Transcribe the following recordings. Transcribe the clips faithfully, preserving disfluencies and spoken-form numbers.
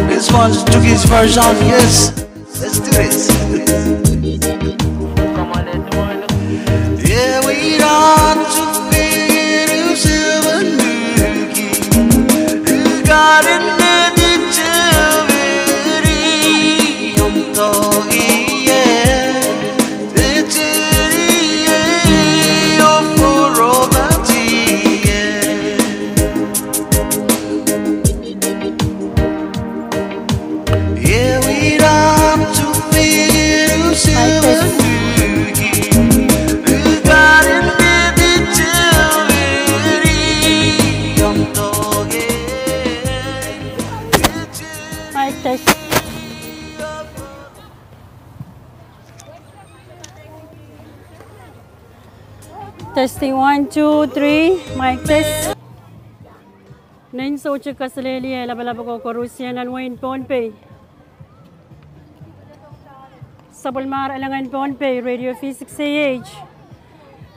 This one's Tokis version, yes. Let's do this. Mic test. Testing, one, two, three. Mic test. Nin soutik kaselehlie lapalap ko koarusie nan wehin Pohnpei. Sapwellimar Elengen Pohnpei, Radio V six A H.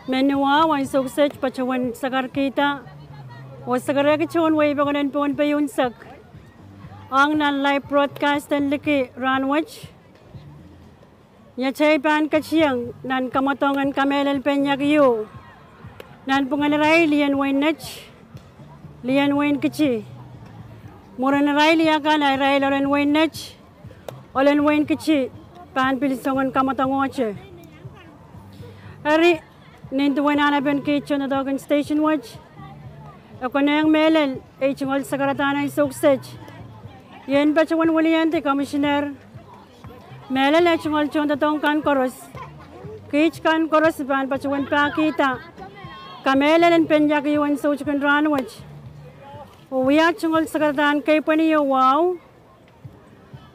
Mehn wahu ansou kiset patohwan sakarkihda oh sakarehki tohn wehi pokon en Pohnpei unsek. Ong nan live broadcast en liki rahnwet. Ni atail pahn ketieng nan kamwadong en kamehlel pahn iang ieu. Nanpwungen irail lien wehin Net, lien wehin Kiti. Mwurin irail iang kan a irail ohl en wehin Net, ohl en wehin Kiti, pahn pil songen kamwadong ohte. Eri, nin duwen anahnepen kiht tohndoadoahk en station wet, e konehng mehlel ei tungoal sakaradahn ansou kiset. Ien patohwan wiliandi Commissioner, mehlel ei tungoal tohndoadoahk kan koaros. Kiht kan koaros pahn patohwan pahkihda kamehlel en pahn iang ieu en soutik en rahnwet. Oh wia tungoal sakaradahn keipweni oh wahu.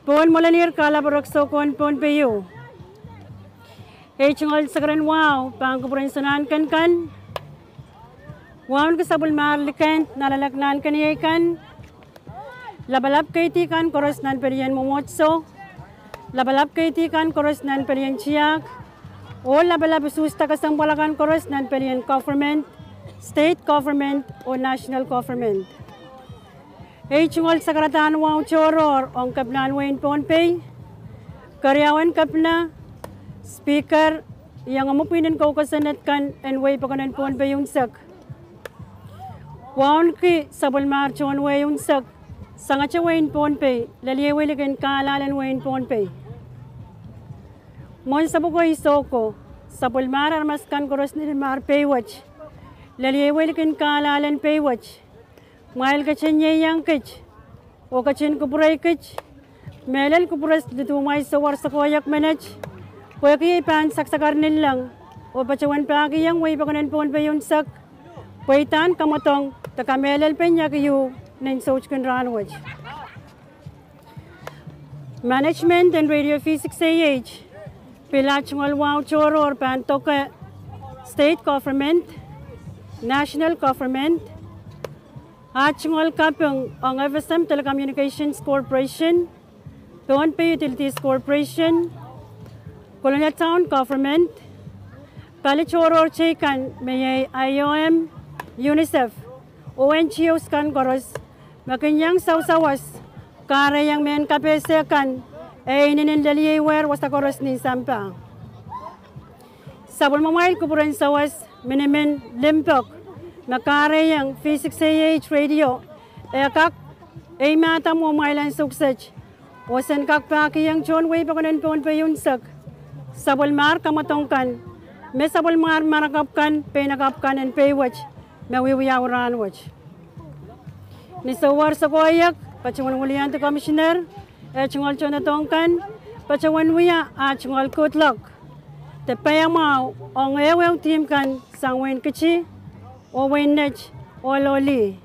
Pohn Mwolenir Kalap Rek Soukohn Pohnpei ieu. Ei tungoal sakaren wahu pahn kupwuren Sohn Nahnken kan. Wauneki Sapwellimar Likend, Nanleng Nahnken iei kan. Lapalap keidi kan koaros nan pelien mwomwohdiso. Lapalap keidi kan koaros nan pelien tiahk. Oh lapalap usuhsda kesempwal akan koaros nan pelien government. state government oh national government. Ei tungoal sakaradahn wahu tohrohr ong Kepinahn wehin Pohnpei, keriaun Kepina, Speaker, iangahki pwihn en kou kosonned kan en wehi pokon en Pohnpei unsek. Wauneki sapwellimar tohn wehi unsek, sangete wehin Pohnpei, lel iei wehi likin kahlahl en wehin Pohnpei. Mwohn sapwoko iso ko, sapwellimar aramas kan koaros ni limar pei wet, lel iei wehi likin kahlahl en pei wet, mwail ketin ieiang kit oh ketin kupwurei kit, mehlel kupwure lidu mwail souwar sekoiek menet, pwehki ei pahn sakasakar nilleng oh patohwan pahkihong wehi pokon en Pohnpei unsek, pweidahn kamwadong de kamehlelpen iang ieu nin soutikin rahn wet. Management en Radio V six A H, pil ah tungoal wahu tohrohr pahn doke state government, national government, ah tungoal kaping ong F S M Telecommunications Corporation, Pohnpei Utilities Corporation, Kolonia Town Government, pali tohrohr teikan me iei I O M, UNICEF, oh N G Os kan koaros, me kin iang sawasawas, kahrehiong mehn kapehse kan, eh inenen lel iei wehr wasa koaros nin sampah. Sapwellimamwail kupwuren sawas, minimin, limpoak, me kahrehiong V six A H radio, eh kak, eh mahd mwohmwail ansou kiset, oh sen kak pahkihong tohn wehi pokon en Pohnpei unsek, sapwellimar kamwadong kan, me sapwellimar marakapw kan, peinakapw kan en pei wet, me wiewiawi rahn wet. Ni souwar sekoiek, patohwan wiliandi commissioner, eh tungoal tohndoadoahk kan, patohwan wia ah tungoal good luck de paiamwahu ong ehuehu dihmw kan sang wehin Kiti oh wehin Net oh Lih.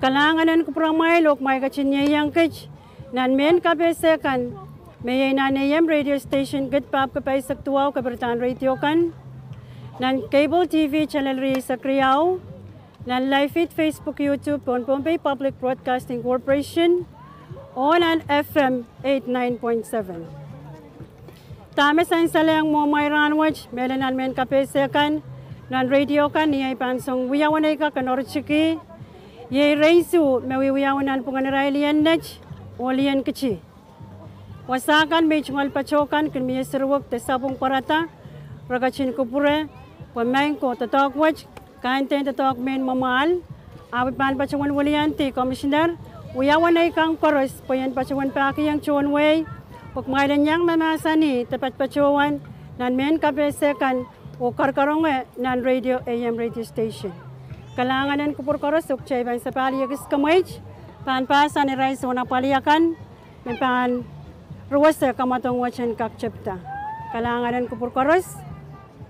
Kalahngan en kupwuramwail oh kumwail ketin ieiang kit nan mehn kapehse kan, me iei nan A M radio station kid pahpwiki pahisek duwau kepirdahn radio kan, nan cable T V channel rieisek riau, nan live feed Facebook, YouTube, Pohnpei Public Broadcasting Corporation, oh nan F M eight nine point seven. Dahme sansalehng mwohmwail rahn wet, mehlel nan mehn kapehse kan, nan radio kan, ni ei pahn song wiawi nei kak en oritiki, iei rein suh me wiewiawi nanpwungen irail lien Net oh lien Kiti. Wasa kan me ei tungoal patoh kan kin mie siruwuk de sapwung pwarada, re ketin kupwure, pwe maing ko doadoahk wet, kain dein doadoahk mehn mwamwahl, ahpw I pahn patohwan wiliandi commissioner, wiawi nei kan koaros, pwe I en patohwan pahkihong tohn wehi, pwe kumwail en iang mahmahsanih de patpatohwan nan mehn kapehse kan, oh karkaronge nan radio, A M radio station. Kalahngan en kupwur koaros, oh kitail pahn sapahl iekis kemweit, pahn pahsan irail sounapwalih akan, me pahn ruwese kamwadong wet en kak tepda. Kalahngan en kupwur koaros,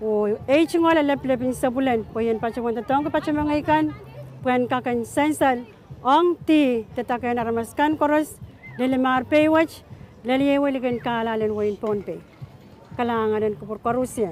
oh ei tungoal leplepin sapwellimen, pwe I en patohwan doadoahngki patohwan mengei kan, pwe en kak en sansal ong dih de dakehn aramas kan koaros, lilimar pei wet, lel iei wehi likin kahlahl en wehin Pohnpei. Kalahngan en kupwur koarusie.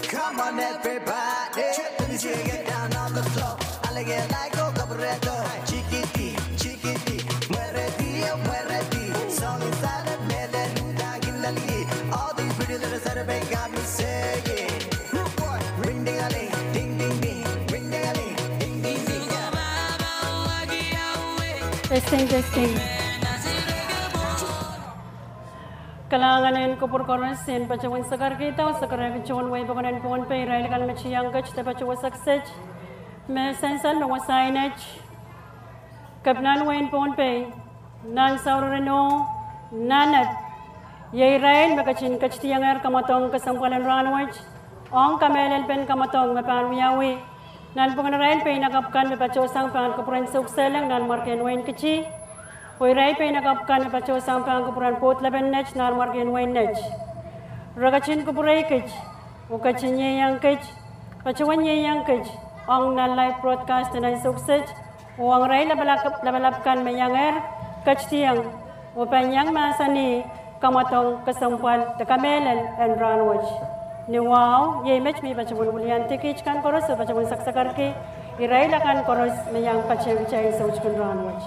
Come on, everybody. Let me see you get down on the floor. All these pretty little Saturday got me saying, ring-ding-a-ling, ding-ding-ding, ring-ding-a-ling, ding-ding-ding. Testing, testing. Kalahngan en kupwur koaros, I en patohwan sakarkihda oh sakarkihda tohn wehi pokon en Pohnpei, irail akan me tiahk ket de patohwan sakarkihda. Me sansal me wasaht inet, Kepinahn wehin Pohnpei, nan Saureren oh nan Nep, iei irail me ketin ketidiongehr kamwadong kesempwal en rahnwet, ong kamehlelpen kamwadong me pahn wiawi nanpwungen irail peinakapw kan me patohsang pahn kupwuren Soukisehleng nanmwarkien wehin Kiti, oh irail peinakapw kan me patohsang pahn kupwuren Port Lebanon Net nanmwarkien wehin Net. Re ketin kupwurei kit, oh ketin ieiang kit, patohwan ieiang kit, ong nan live broadcast nan Soukisehleng, oh ong irail lapalap, lapalap kan me iangehr ketidiong, oh pahn iang mahsanih kamwadong kesempwal de kamehlel en rahnwet. Ni wahu, iei met me I patohwan wiliandi kiht kan koaros oh patohwan saksakarki irail akan koaros me iang patehng kitail soutikin rahnwet.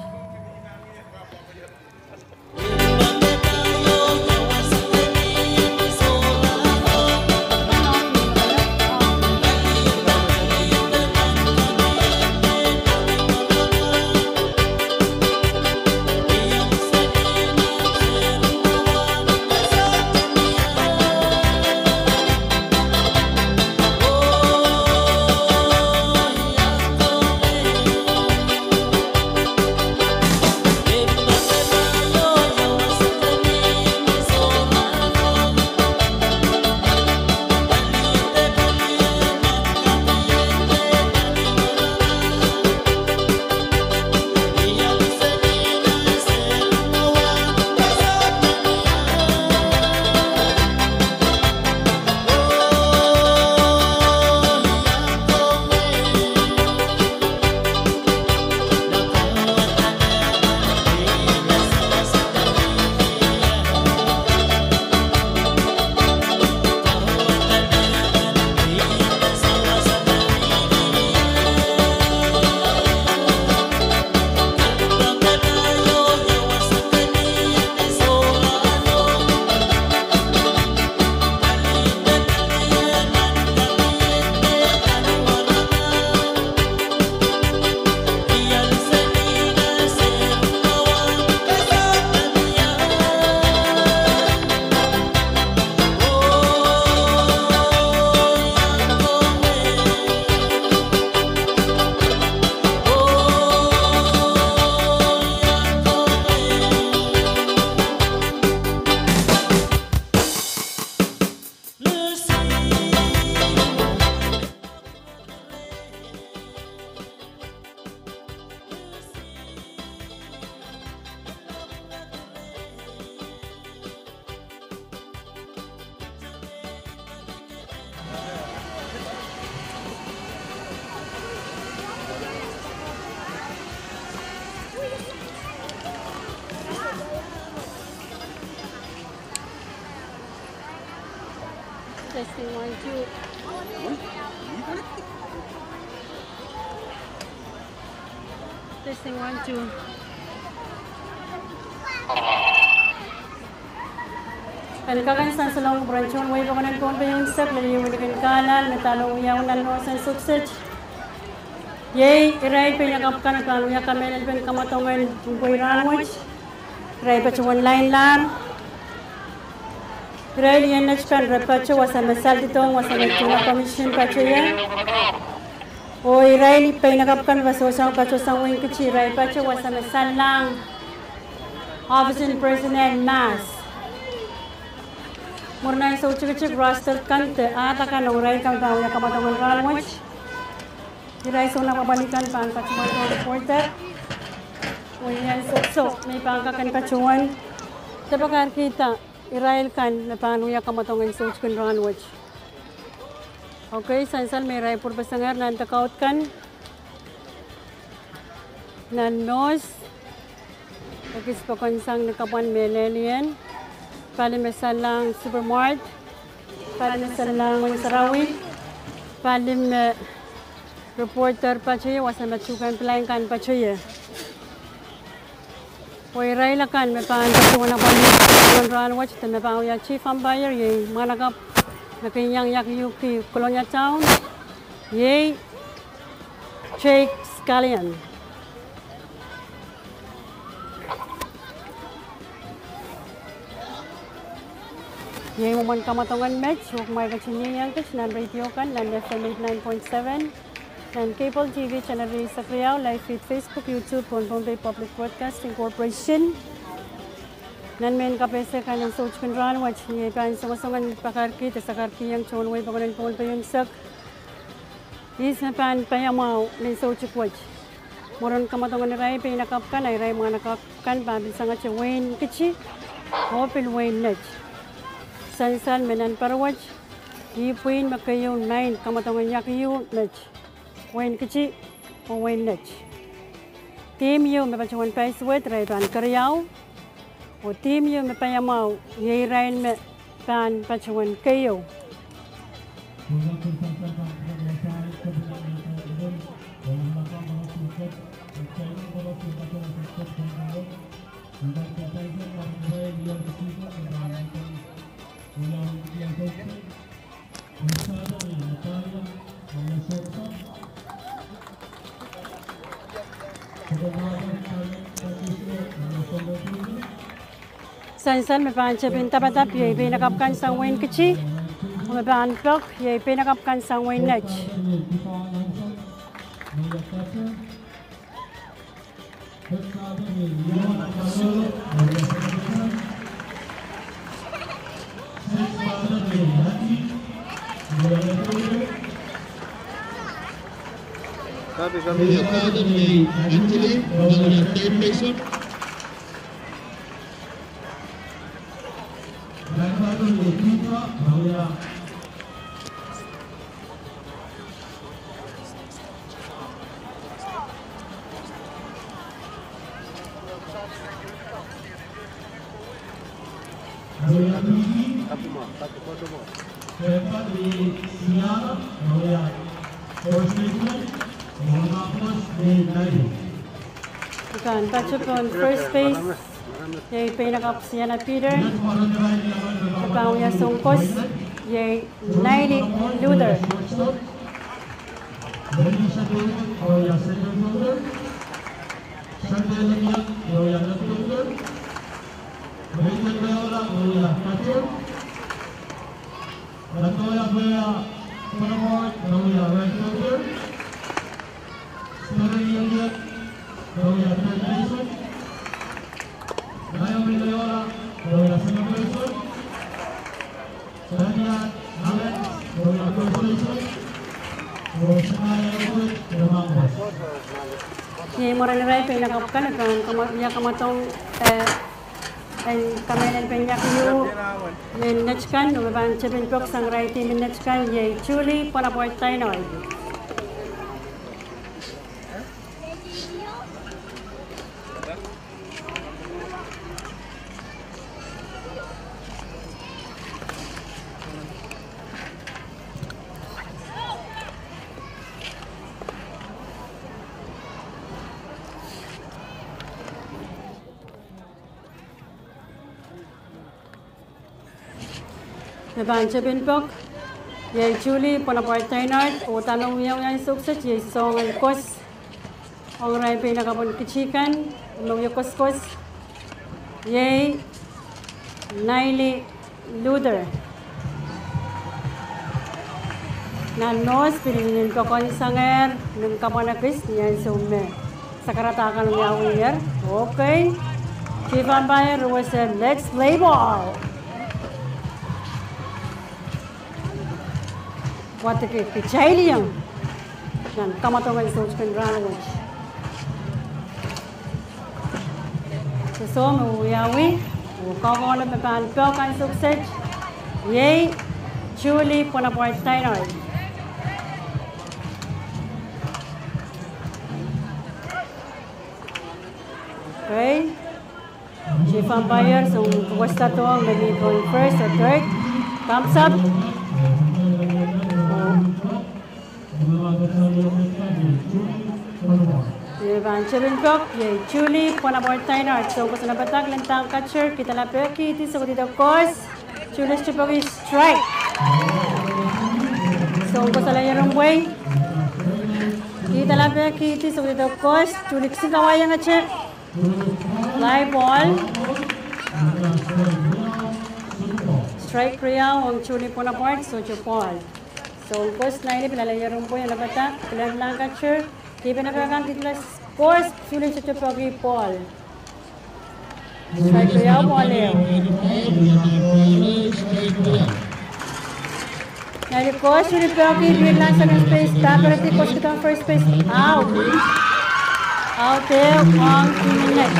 Testing, one, two. Testing, one, two. Ken kak en sansalohng kupwuren tohn wehi pokon en Pohnpei unsek, lel ieu likin kahlap me dahme wiawi nan nohs en Sukset. Iei irail peinakapw kan me pahn wia kamehlelpen kamwadong en pweirahnwet. Irail patohwan lainlahr. Irail ien netipen re patoh wasa me saldidohng wasa me Tuna Commission patohie. Oh irail peinakapw kan me pahn sewese patoh sang wehin Kiti, irail patoh wasa me sallahng ohpis en president mahs. Mwurin ansou tikitik roster kan de ahd akan ong irail kan me pahn wia kamwadong en rahnwet. Irail sounapwapwali kan pahn patohwan reporter. Oh ien sohso me pahn kak en patohwan de pakairkihda irail kan me pahn wia kamwadong en soutik en rahnwet. Okay, sansal me irail pwurpesengehr nan dekaud kan, nan nohs, ekis pokon sang ni kapwan me lelien, pali me sallahng supermarket, pali me sallahng wein sarawi, pali me reporter patohie wasa me tuhkehn pilain kan patohie. Oh irail akan me pahn patohwan apwalih en rahnwet de me pahn wia chief umpire iei mwahnakapw me kin iang iakihukih Kolonia Town, iei Jake Scallion. Iei mwomwen kamwadong en met, oh kumwail ketin ieiang kit nan radio kan, nan F M eighty-nine point seven, nan cable T V channel riehsek riau, live feed Facebook, YouTube, oh Pohnpei Public Broadcasting Corporation. Nan mehn kapehse kan en soutik en rahnwet, iei pahn songosong en pakairkihda sakarkihong tohn wehi pokon en Pohnpei unsek ihs me pahn paiamwahu nan soutik wet. Mwurin kamwadong en irail peinakapw kan, a irail mwahnakapw kan pahn pil sangete wehin Kiti oh pil wehin Net. Sansal me nan pere wet, ih pwihn me keieu maing kamwadong en iakihuk met, wehin Kiti oh wehin Net. Dihmw ieu me patohwan paisuwed irail pahn keriau, oh dihmw ieu me paiamwahu iei irail me pahn patohwan keieu. Sansal me pahn tepin dapadap iei peinakapw kan sang wehin Kiti, oh me pahn pek iei peinakapw kan sang wehin Net. Kan patohwan first base, iei peinakapw Sienna Peter. Me pahn wia soun koas, iei Naili Luther. Iei mwurin irail peinakapw kan me pahn kamwa-, wia kamwadong, eh, en kamehlelpen iakihuk mehn Net kan, oh me pahn tepin pek sang irail dihmw en Net kan, iei Julie Bonaparte Tainoi. Me pahn tepin pok, iei Julie Pwonapward Teinard, oh dahme wiawi ansou kiset iei soangen kos. Ong irail pein akapwen kitikan, me wie koskos, iei Naili Luther. Nan North, pil inenen pokon sangehr, nin kapwan ekis, ni ansou me sakarada kan wiawier. Okay. Chief umpire, ruwese, let's play ball. Wadek kitail iang nan kamwadong en sohte kin rahnwet. Soh, soh me wiawi, oh kaukaulet me pahn pok ansou kiset, iei Julie Pwonapward Teinard. Okay. Chief umpire, soang kokosta dohng me mi pohn first or third. Thumbs up. Iei pahn tepin pok, iei Julie Pwonapward Teinard. Soang koasoanehda padahk, len dang catcher, kihda lapehkihdi, sohkidihdo kos. Julie sohte peki, strike. Soang koasoanehda ierempwei, kihda lapehkihdi, sohkidihdo kos. Julie kisin kawaiengete. Fly ball. Strike riau ong Julie Pwonapward, sohte ball. Soang kos, Naili pil ale ierempwei, anapada, kilang, kilang catcher. Kihpene pahkan, kihda kos, Julie sohte peki, ball. Strike riau, ball ehu. Naili kos, Julie peki, pihrla second base, daperedi kos kihda first base, out. Out ehu ong team en net.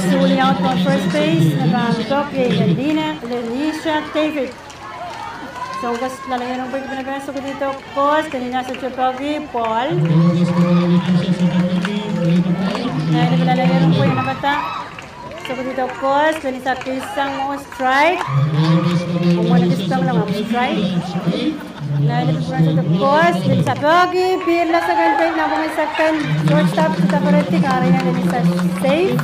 Sukuhl out pahn first base, me pahn pok iei Lelina, Lenisha David. Soang kos, lale ierempwei, kihpene pahkan, sohkidihdo kos, Lenisha sohte peki, ball. Naili pil ale ierempwei, anapada, sohkidihdo kos, Lenisha kihsang mwo, strike. Omwen kihsang mwo, strike. Naili pil pwurehng sohte kos, Lenisha peki, pihrla second base, napwungen second, shortstop, daperedi, kahrehiong Lenisha safe.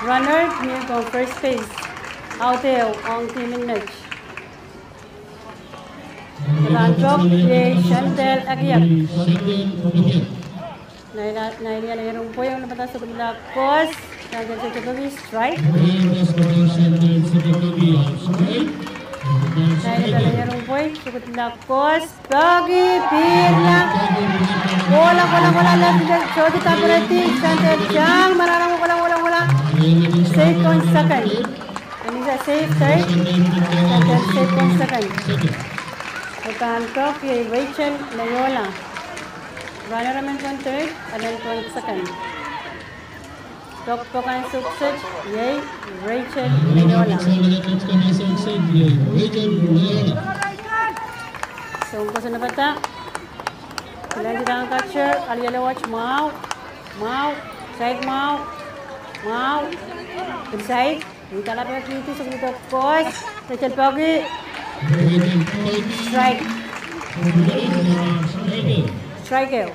Runner mih pohn first base. Out ehu ong team en net. Me pahn pok iei Chantel Akiap. Naili, Naili ale ierempwei, anapada, sohkidihla kos, Chantel sohte peki, strike. Naili pil ale ierempwei, sohkidihla kos, peki, pihrla. Kohla, kohla, kohla, left fielder, sohte daperedi, Chantel tang, mararam, kohla, kohla, kohla. Safe pohn second. Lenisha safe third. Chantel safe pohn second. Me pahn pok iei Rachel Leyola. Runner emen pohn third, emen pohn second. Pok, pok ansou kiset, iei Rachel Leyola. Soang kos anapada. Kilang, kilang catcher, ale ieilewet, mwahu, mwahu, strike mwahu, mwahu, strike. Kihda lapehkihdi, sohkidihdo kos, Rachel peki, strike. Strike ehu.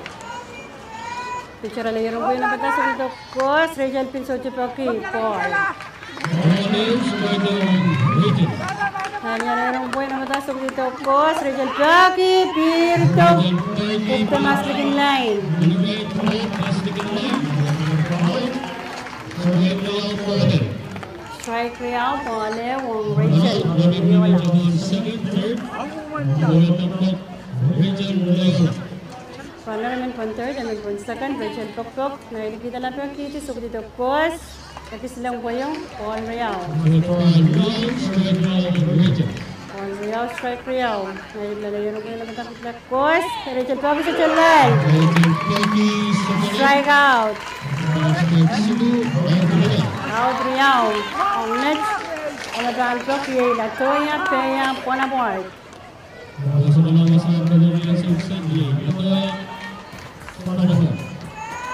Pitcher ale ierempwei, anapada, sohkidihdo kos, Rachel pil sohte peki, ball. Naili ale ierempwei, anapada, sohkidihdo kos, Rachel peki, pihrdo. Kupwuramwail likin lain. Strike riau, ball ehu ong Rachel Leyola. Runner emen pohn third, emen pohn second, Rachel pokpok, Naili kihda lapehkihdi, sohkidihdo kos, ekis lempweiong, ball riau. Ball riau, strike riau. Naili pil ale ierempwei, anapada, kihda kos, Rachel peki, sohte lel. Strike out. Out riau. Ong net, ong me pahn pok iei Latoya Peya Pwonapward.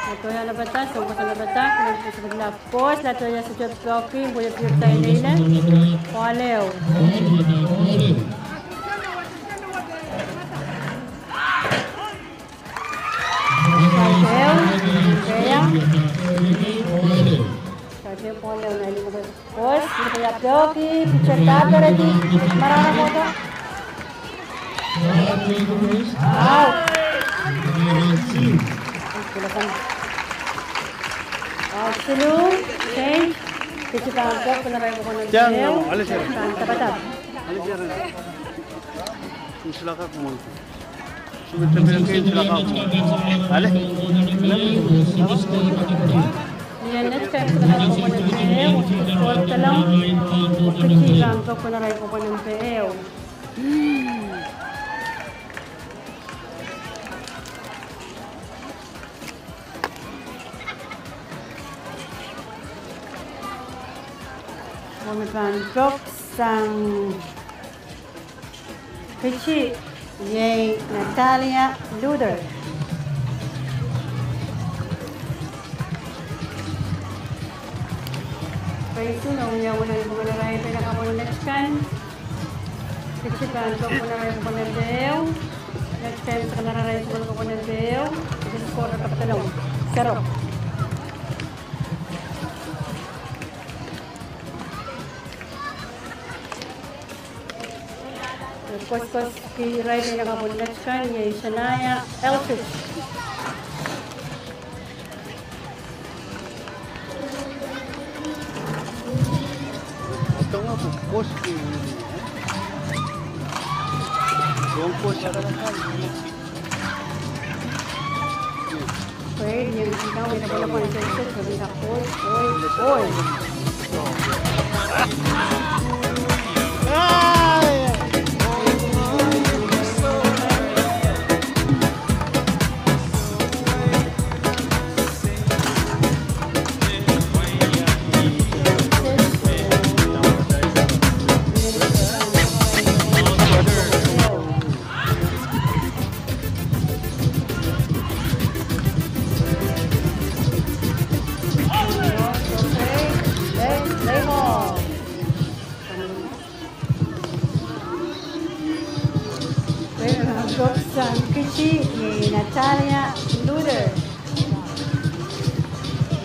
Latoya anapada, soang kos anapada, kihda kos, Latoya sohte peki, pwe e pihrda leile. Ball ehu. Strike ehu, Ia peki, pitcher taperedi, marahn kohdo. Out. Out siluh, change. Pitcher pahn pwok, pwehn irail kokonen ehu. Pahn tapatap. Ia next time, kokonen ehu, score talong. Pitcher pahn pwok, pwehn irail kokonen ehu. Ong me pahn pwok sang pitcher, iei Natalia Luther. Peisin ong ia unen kokonen irail pahn kapwon next time. Pitcher pahn pwok, pwehn irail kokonen ehu. Next time, seken irail kokonen ehu. Score tapatap. Zero. Koasoakoas ki irail pahn kapwon next time, iei Shania Eldridge. Pwok sang pitcher, iei Natalia Luther. Natalia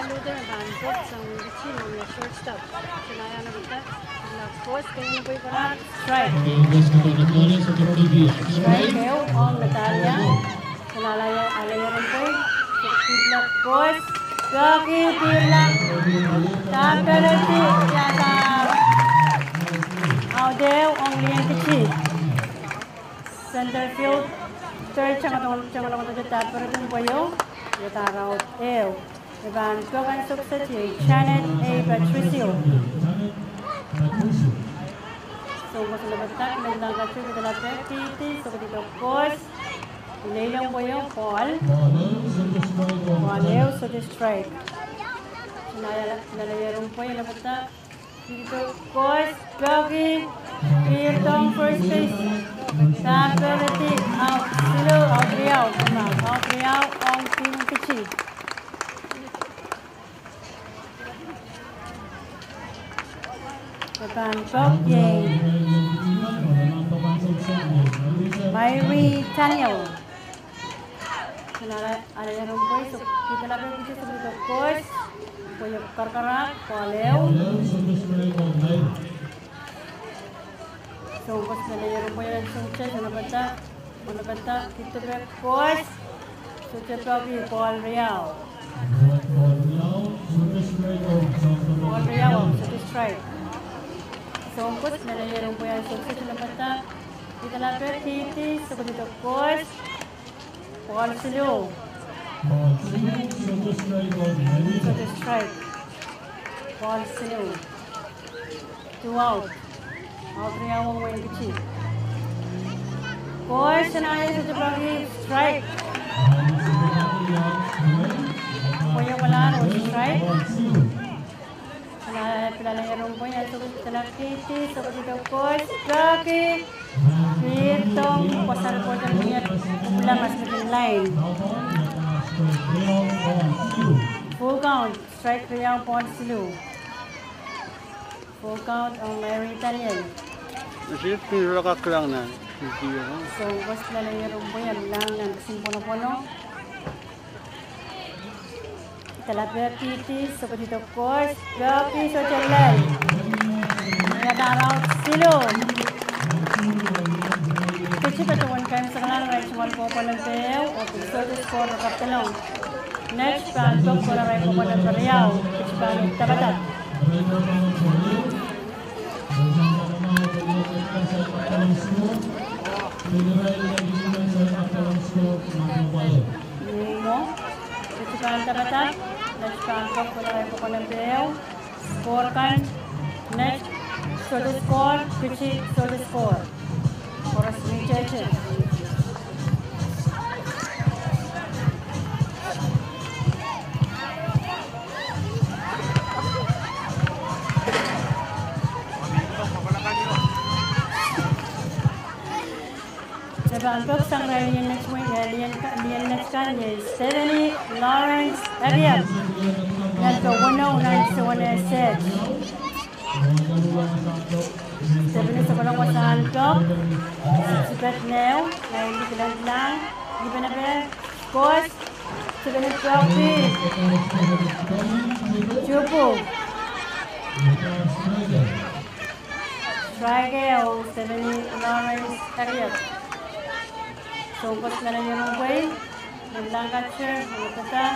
Luther pahn pwok sang pitcher, iei Shortstop. Shania Luther pahn pwok sang pitcher, koasoakoas, kei en pwei koaros. Strike. Strike ehu ong Natalia. Kalahngan, alehdi rongen pwei. Pitcher koasoakoas, peki, pitcher. Taperedi, ia da. Out ehu ong Lian Pitcher. Center fielder, Tangalong, Tangalong, taperedi pwei ehu. Ia da out ehu. Me pahn pwok sang pitcher, iei Janet A. Patricio. Soang koasoakoas, me pahn pwok, me pahn pwok, pitcher, pitcher, sohte koasoakoas. Lelohng pwei ehu, ball. Ball ehu, sohte strike. Shania, Shania rongen pwei, me pahn pwok, pitcher koasoakoas, peki, pitcher ong first base. Taperedi, out, siluh, out riau, out riau ong Lian Pitcher. Me pahn pwok iei Myrie Daniel. Kalahngan, alehdi rongen pwei, sohte pitcher, pitcher, sohte koasoakoas. Pwei karakarahk, ball ehu. Soang koasoakoas, alehdi rongen pwei, sohte, sohte pahn pwok. Onopata, pitcher koasoakoas, sohte peki, ball riau. Ball riau, sohte strike. Soang koasoakoas, alehdi rongen pwei, sohte, sohte pahn pwok. Pitcher, pitcher, sohte koasoakoas. Ball siluh. Sohte strike. Ball siluh. Two out. Out riau ong Lian Pitcher. Koasoakoas, Shania, sohte peki, strike. Pwei ehu kalahngan, strike. Kalahngan, alehdi rongen pwei, sohte pitcher, sohte koasoakoas, peki. Pitcher ong, pwasar koasoakoas, mie pwupwula mas mihmi line. Full count, strike riau pohn siluh. Full count ong Mary Daniel. Sihpw, pil raka kilang nan. Soun koaros kilel iren pwe, e kilang nan kisin pwonopwono. Kalapw pihdi, sohpeiong koaros, peki sohte lel. Ia daraut siluh. Pitih patohwan kan sangala rai tungoal kohkohn en peh ehu, oh pil sohte score kapdalong. Next pahn pek kohla rai kohkohn en peh riau, pitih pahn tapatap. Ni mo, pitih pahn tapatap, next pahn pek kohla rai kohkohn en peh ehu, score kan, next, sohte score, pitih, sohte score. Koaros ni tete. Pahn pek sang irail lien next wing, eh, lien ka-, lien next kan, iei Stephanie Lawrence Ebiep. Nan ke weneu nan Sewenes East. Stephanie sohpwelong wasahn pek. Sipet neu, nai likilang, lipenepe, koaros, Stephanie peki. Tupu. Strike ehu, Stephanie Lawrence Ebiep. Soun koaros kilel iren pwe, me langkacher, me pata.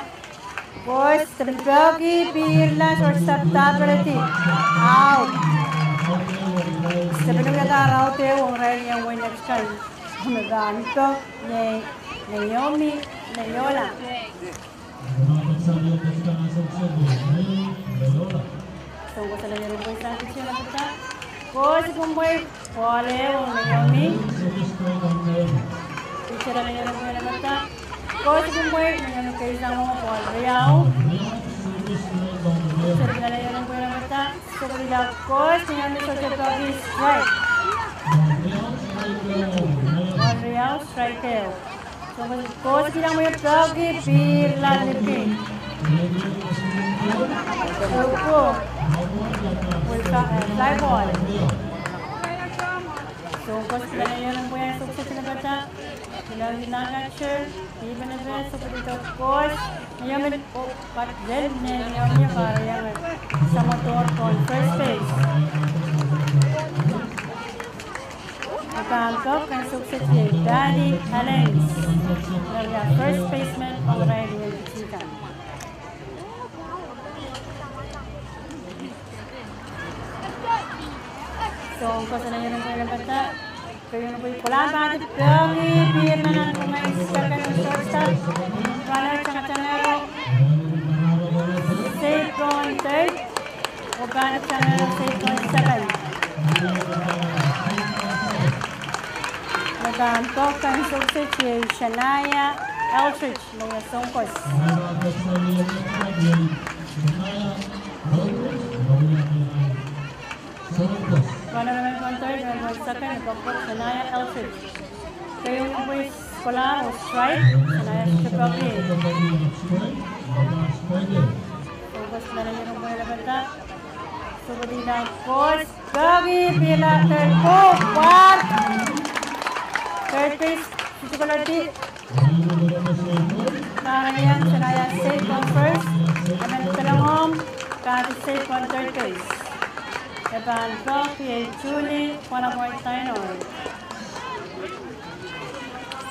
Koaros, Stephanie peki, pihrla, shortstop tapiredi. Out. Stephanie wiahda daraut ehu ong irail lien next kan. Me pahn pek, iei Naomi Naiola. Soun koaros kilel iren pwe sang pitcher, me pata. Koaros, ipwin pwe, ball ehu ong Naomi. Pitcher kilel iren pwe, me pata. Koaros, ipwin pwe, Naomi keisang oh ball riau. Pitcher kilel iren pwe, me pata. Sohpeidila koaros, Naomi sohte peki, strike. Ball riau, strike ehu. Soun koaros, koaros kilang pwe peki, pihrla, lipki. Tupu. Well, fly, eh, fly ball. Soun koaros kilel iren pwe, sohte sehse, me pata. Kilang, kilang, catcher. Lipenepe, sohpeidila koaros. Naomi, oh, bat lel, Naomi, Naomi, pahn riau, eh, samwadohr pohn first base. Pahn pek kan sohte sehse, Patty Allens. Ia first baseman ong irail lien pitcher kan. Soun koaros kilel iren pwe, me pata. Keieu pwe, kolahng bat, peki, pihrla nan komour en second, shortstop. Runner tangtangehro, safe pohn third. Oh bat tangtangehro, safe pohn second. Me pahn pek kan sohte sehse, Shania Eldridge, me wia soun koaros. Runner emen pohn third, emen pohn second, pokpok Shania Eldridge. Keieu pwe, kolahng oh strike, Shania sohte peki. Soun koaros kilel iren pwe, me pata. Sohpeidila koaros, peki, pihrla, third, oh, bat. Third base, sisi koledi. Pahn riau, Shania safe pohn first. Emen Telengom, bat safe pohn third base. E pahn pek, iei Julie Pwanamwar Tainor.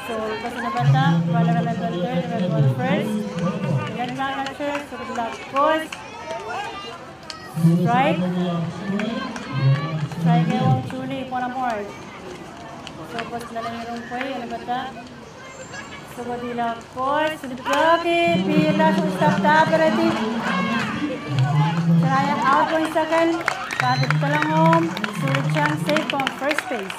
Soun koaros, me pata, runner emen pohn third, emen pohn first. Kilang, catcher, sohpeidila koaros. Strike. Strike ehu ong Julie Pwanamwar. Soun koaros kilel iren pwe, me pata. Sohpeidila koaros, peki, pihrla, shortstop tapiredi. Shania out pohn second, bat Telengom, Sulichang safe pohn first base.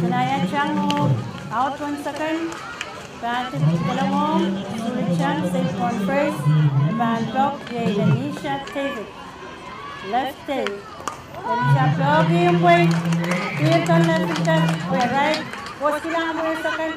Shania Chang oh out pohn second, bat Telengom, Sulichang safe pohn first, e pahn pek, iei Lanisha David. Left field. Lanisha peki pwe, pihr pohn left field, pwe right. Koaros kilang pwe second.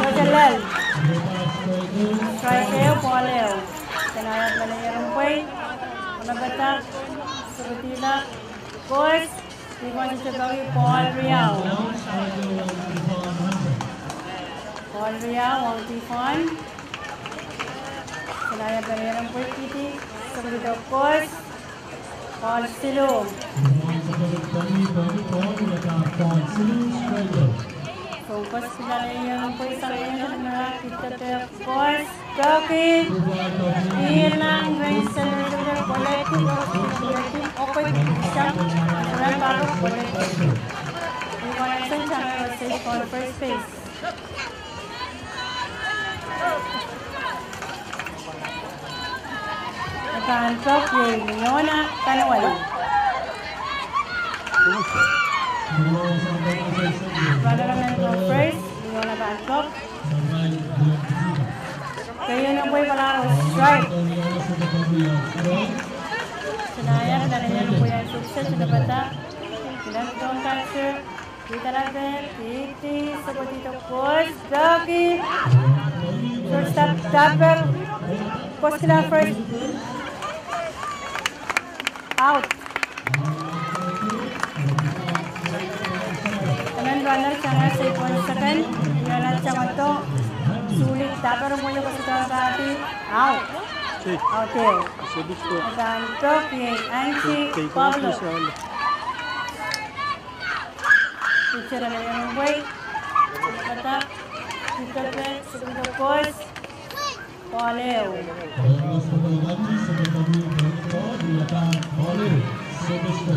Sohte lel. Strike ehu, ball ehu. Senaia pahn iang pwei. Onopada, sukudihla, kos. Dihpwon sohte poaki, ball riau. Ball riau ong Dihpwon. Senaia pahn iang pwei kidi, sukudihdo kos. Ball siluh. Soun kos pil ale iang pwei sang iang sang mera kihda peh kos. Poaki. Ilang rehn Saint Elizabeth koledi, koledi, okei, sang, sang pahpa koledi. Ilang rehn sang sang stage on first base. Pahn pok iei Miona Kanuwal. Runner men ong first, Miona pahn pok. Keieu nan pwei palahr oh strike. Senaia pahn iang pwei ansou kiset, onopada. Ilang rehn catcher. Kihda peh, kihdi, sukudihdo kos, poaki. Shortstop taper. Kos kihla first. Out. Emen runner sang stage on second. Iang sang oto. Suli taper mwoye kos kihda pahdi. Out. Out ehu. Pahn pok iei Angie Pablo. Pitcher ale iang pwei. Onopada. Kihda peh, sukudihdo kos. Ball ehu.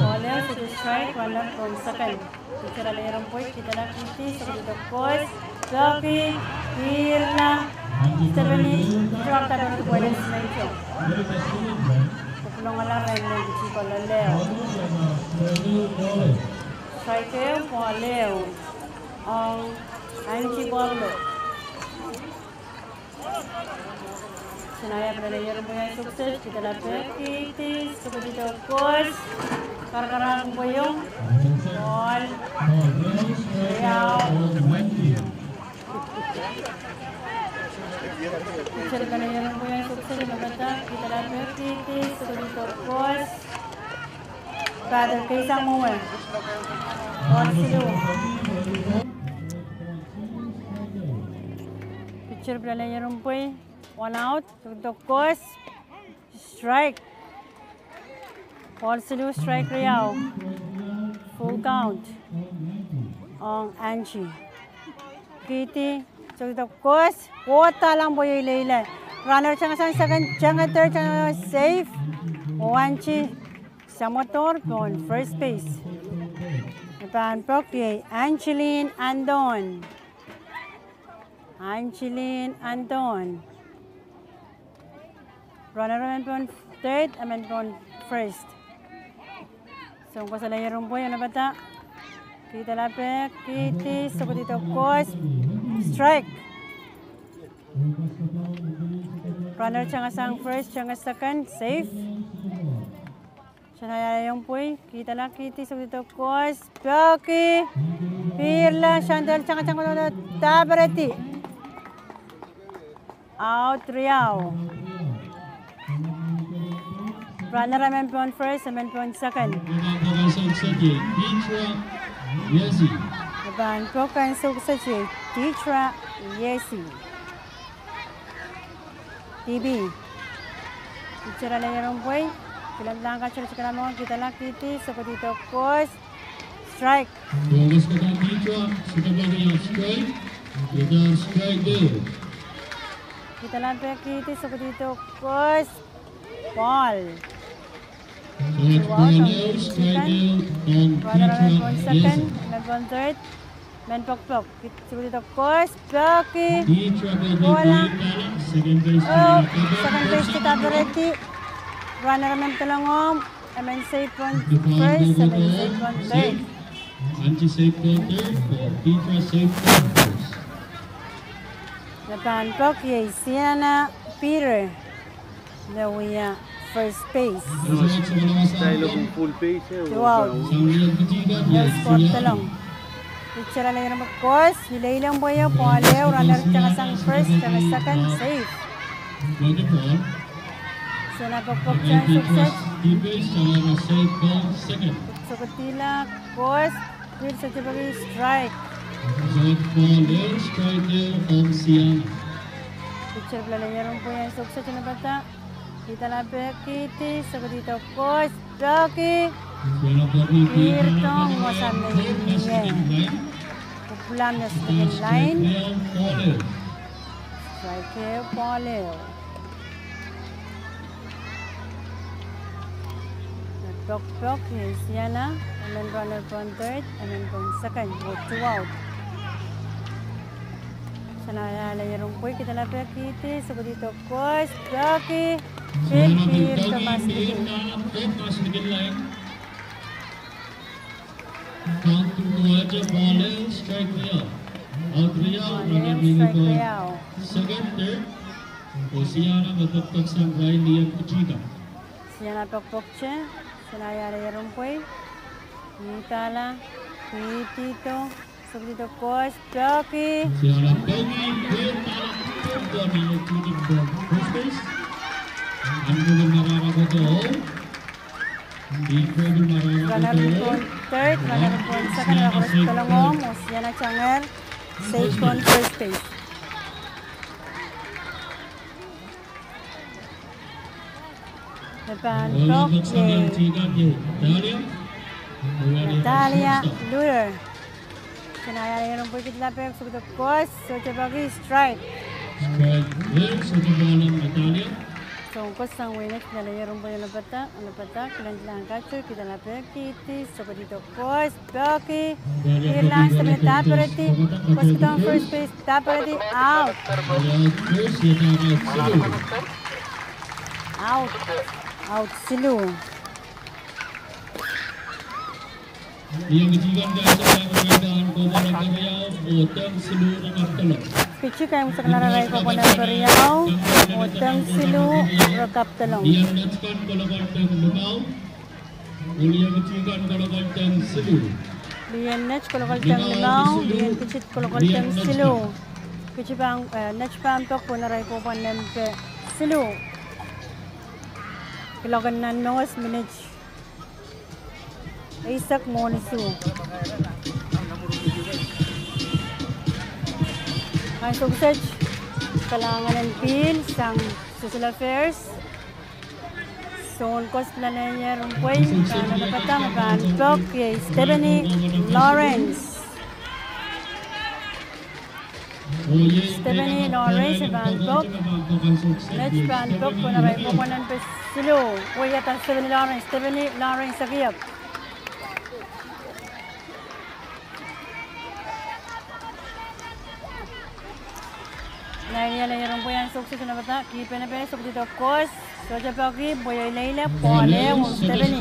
Ball ehu, sohte strike, runner pohn second. Pitcher ale iren pweid, kihda kihdi, sokodido course, peki, pihrla, Stephanie, drop that on the point, Stephanie. Kupwulongala rehn Kitipo Leleo. Strike ehu, ball ehu. Ong Angie Borlo. Sinaia pil ale iren pweid, sokset, kihda peki, kihdi, sokodido course, karakarahk pweio, ball, riau. Pitcher pil ale iren pweid, sokset, nabata, kihda peki, kihdi, sokodido course, batter keisang mwowe, ball siluh. Pitcher pil ale iren pweid, one out, sokodido course, strike. Ball siluh, strike riau. Full count. Ong Angie. Kihdi, sokodido course, kohdahlahng pweio ileile. Runner tengehsang second, tengeh third, tengeh safe. Oh Angie samwodohr pohn first base. E pahn pok iei Angeline Anton. Angeline Anton. Runner emen pohn third, emen pohn first. Soun koasoi ale iren pweid, nabata, kihda peki, kihdi, sokodido course, strike. Runner tengehsang first, tengeh second, safe. Sinaia ale iren pweid, kihda kihdi, sokodido course, peki, pihrla, Chantel tengah tengah, daperedi. Out riau. Runner emen pohn first, emen pohn second. E pahn pok ansou kiset, Titra Yesi. D B. Pitcher ale iren pweid, kilangkilang kaselel sikala mong, kihda kihdi, sokodido course, strike. Ball is kata Titra, sokodido strike, kihda strike. Kihda peki, kihdi, sokodido course, ball. Strike, ball, strike, strike. Runner emen pohn second, emen pohn third, emen pokpok. Sokodido course, peki. Kohla. Oh, second base te daperedi. Runner emen pedolong ong, emen safe pohn first, emen safe pohn third. Angie safe pohn third, Titra safe pohn first. Me pahn pok iei Sienna Peter. Me wia first base. Two out. Score pedolong. Pitcher ale iren pweid, course, ileile pweio, ball ehu, runner tengehsang first, tengeh second, safe. Sienna pokpok, tengeh sukset. Sokodihla, course, field sohte peki, strike. Pitcher pil ale iren pweid, sukset, nabata. Kihda peki, kihdi, sokodido course, peki. Pihrtong, wasa me ie. Kupwulam nan second line. Strike ehu, ball ehu. Pokpok, iei Sienna, emen runner pohn third, emen pohn second, oh two out. Sienna ale iren pweid, kihda peki, kihdi, sokodido course, peki. Pihr, pihr, Thomas Likin. Count to Roger, ball ehu, strike riau. Out riau, runner pohn second, third. Oh Sienna me pokpoksang Riley Kitipa. Sienna pokpokte, Sienna ale iren pweid. Kihda, kihdido, sokodido course, peki. Sienna peki, kihda, kihdido, first base. Runner pohn third, runner pohn second, runner pohn second, oh Sienna tanger, safe pohn first base. Me pahn pok iei Natalia Luer. Sienna ale iren pweid, kihda peki, sokodido course, sohte peki, strike. Soun koasoang wehin Nett, lalehier en pwei, onopada, onopada, kilangkilang kato, kihda lapehkihdi, sokodido koas, peki, pihrla, stepeni dahpiredi, koasoakoasoakoahn first base, dahpiredi, out. Out. Out siluh. Kitti kaimwisekla arail kohpwanden keriau, oh deng siluh, re kapwdolong. Lien Nett kolokol deng limau, Lien Kitti kolokol deng siluh. Kitti pahn, eh, Nett pahn pek pwehn arail kohpwanden pe siluh. Kiloak en nan mehkot minit eisek mwohn isuh. Ansou kiset, kalahngan en pihl sang Social Affairs. Soun koasoak lalehier en pwei, pahn onopada, me pahn pek, iei Stephanie Lawrence. Stephanie Lawrence pahn pek. Nett pahn pek pwehn arail kohpwanden pe siluh. Wia dan Stephanie Lawrence, Stephanie Lawrence ekiek. Lalehier en pwei ansou kiset, onopada, kihpene pene, sokodido koas, sohte peki, pwe ileile, pwoale, oh Stephanie.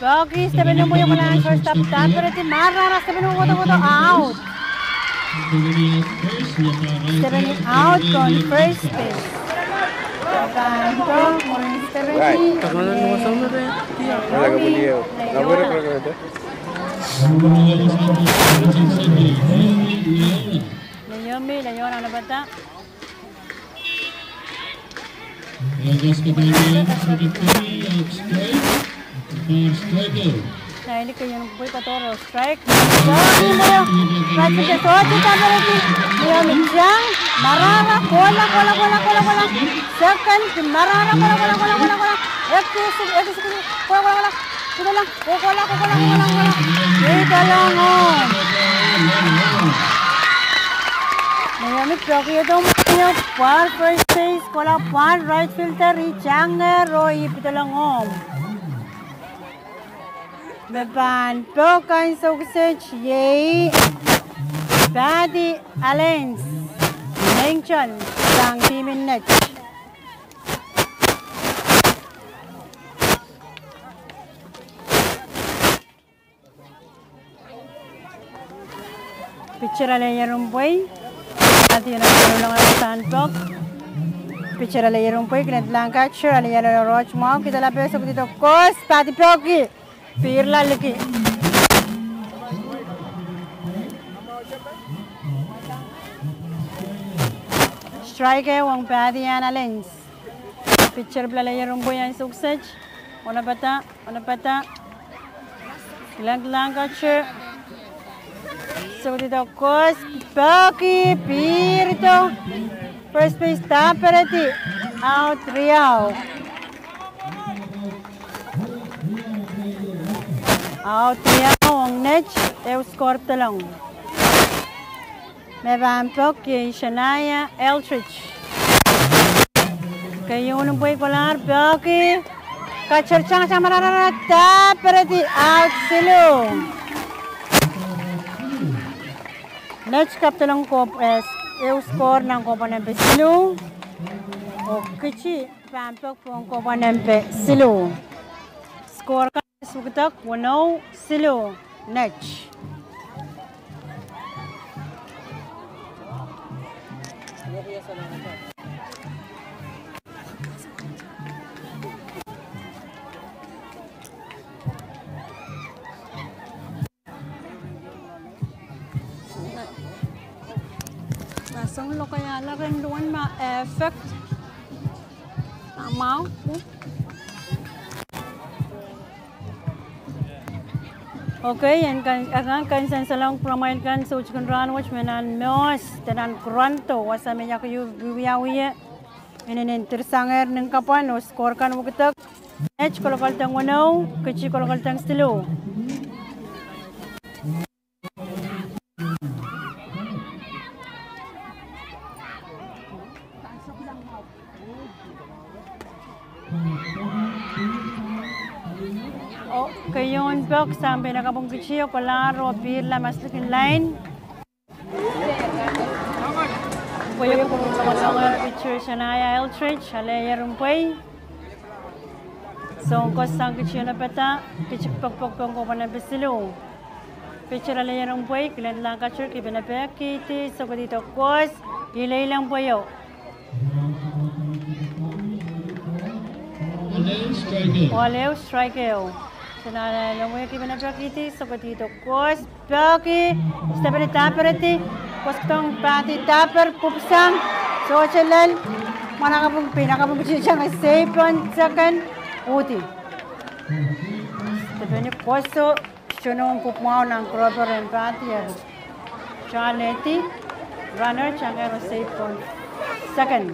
Peki, Stephanie pwe iei kolahng first up, dahpiredi, marahra, Stephanie kohkohdo, out. Stephanie out on first base. Pahn pek, Stephanie. Right. Naomi Leon, onopada. Naili keieun pwei kohdo strike. Naomi, marahra, kohla, kohla, kohla, kohla. Second, marahra, kohla, kohla, kohla, kohla, kohla. Ekis, ekis, ekis, kohla, kohla, kohla. Kohla, kohla, kohla, kohla, kohla. Iei kolahng home. Naomi peki edomwei, pwar first base, kohla pwar right fielder, ih tangehr oh ih pidolong home. Me pahn pek ansou kiset iei Patty Allens, Nengchon, sang timin Nett. Pitcher lalehier en pwei, Patty Allens, pahn pek. Pitcher lalehier en pwei, kilangkilang catcher, lalehier en roht mwahu, kihda lapehkihdi, sokodido koas, Patty peki. Pihrla liki. Strike ong Patty Ann Allens. Pitcher pil lalehier en pwei ansou kiset. Onopada, onopada. Kilangkilang catcher. Sokodido koas, peki, pihrdo. First base dahpiredi. Out riau. Out riau ong Nett, ehu score pidolong. Me pahn pek iei Shania Eldridge. Keieun pwei kolahr, peki. Catcher tang, tang, marahra, dahpiredi, out siluh. Nett kapwdolong kohp-, eh, ehu score nan kohpwanden pe siluh. Oh Kitti pahn pek pohn kohpwanden pe siluh. Score kan sukudak, weneu siluh, Nett. Nasong lokaiahla ren duwen ma effect. Amau. Okay, en kan, en kan kansensalong pwuromwail kan soutikin rahnwet me nan Moas, de nan Kurando, wasa me I ahki wiawi ie. Inenen dirsangehr nin kapwan oh score kan wekidek. Nett kolokol deng weneu, Kitti kolokol deng siluh. Oh, keieun pok sang pein akapwung kitio kolahr oh pihrla maslikin lain. Pwe ieu kupwuramwail pitcher Shania Eldridge, ale ieren pwei. Soun koasoandi sang kitio napada, kitik pokpok pwong ko pwene pisiluh. Pitcher ale ieren pwei, Kilendilahn Katir, kipene pek, kihdi, sohkodi doh koaros, ileile pweio. Ball ehu, strike ehu. Shania ale ieren pwei, kipene pek, kihdi, sohkodi doh koaros, peki, stepeni dahperedi, koasoakoasoandi pahdi dahper, pwupwusang, sohte lel, mwahnakapwung, pein akapwung kitio tange seipohn second, uhdi. Stepeni koasoakoasoandi, sohte nohn pwupwumwahu nan grouper en pahdi, Charlie, runner tange seipohn second.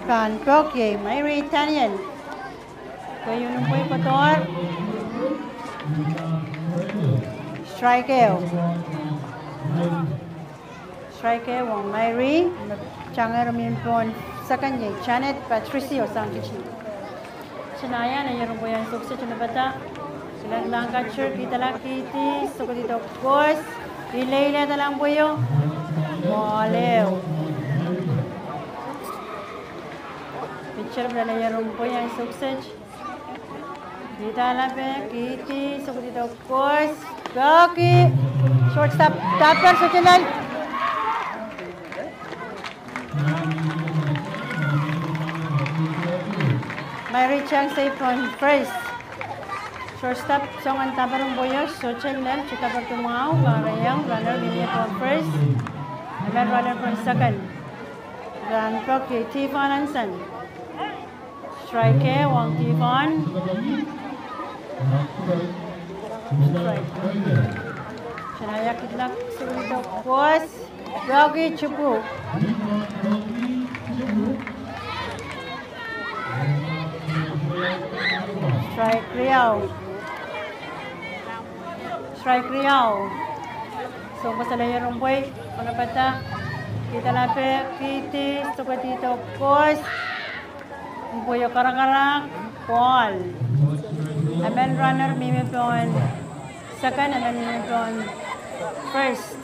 Pahn pok iei Myrie Daniel. Keieun pwei kohdohr. Strike ehu. Strike ehu ong Myrie, me tange mihmi pohn second iei Janet Patricio sang kitio. Shania ale ieren pwei, ansou kiset napada. Kilendilahn Katir, kihdala, kihdi, sohkodi doh koaros, ileile dahla pweio. Ball ehu. Pitcher pil ale ieren pwei, ansou kiset. Kihdala pek, kihdi, sohkodi doh koaros, peki, shortstop dahper, sohte lel. Myrie tange seipohn first. Shortstop soangen dahper en pweio, sohte lel, sohte dahper mwahu, kahrehiong runner mihmi pohn first, emen runner pohn second. Pahn pok iei Devon Hansen. Strike ehu ong Devon. Strike. Shania kihlak, sohkodi doh koaros, peki, chukwu. Strike riau. Strike riau. Soun koasoakoasoandi ale ieren pwei, manapada, kihdala pek, kihdi, sohkodi doh koaros, pweio karakarahk, ball. Emen runner mihmi pohn second, emen mihmi pohn first.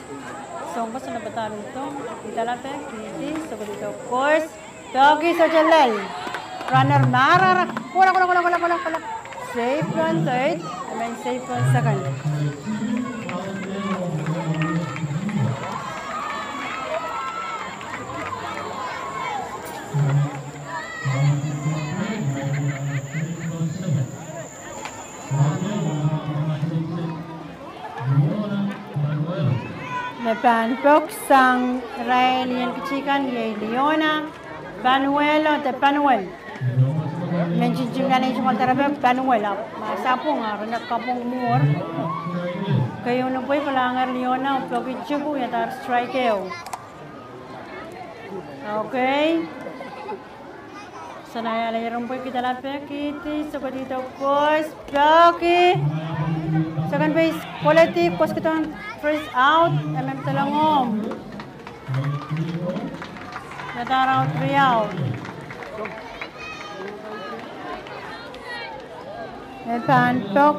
Soun koasoakoasoandi ale ieren pwei, kihdala pek, kihdi, sohkodi doh koaros, peki, sohte lel. Runner marara, kola, kola, kola. Seipohn third, emen seipohn second. Me pahn pok sang irail en kitikan iei Liona Panuelo de Panuel. Men tintin nan ei tungoal doaropwe Panuel, ahpw ma sapwung, ah, re en kapwung mwuhr. Keieun pwei kalahngehr Liona, peki chukwu, iadahr strike ehu. Okay. Shania ale ieren pwei, kihdala pek, kihdi, sohkodi doh koaros, peki. Second base koledi, koasoakoasoandi first out, emen delengohng. Iadahr out riau. Me pahn pok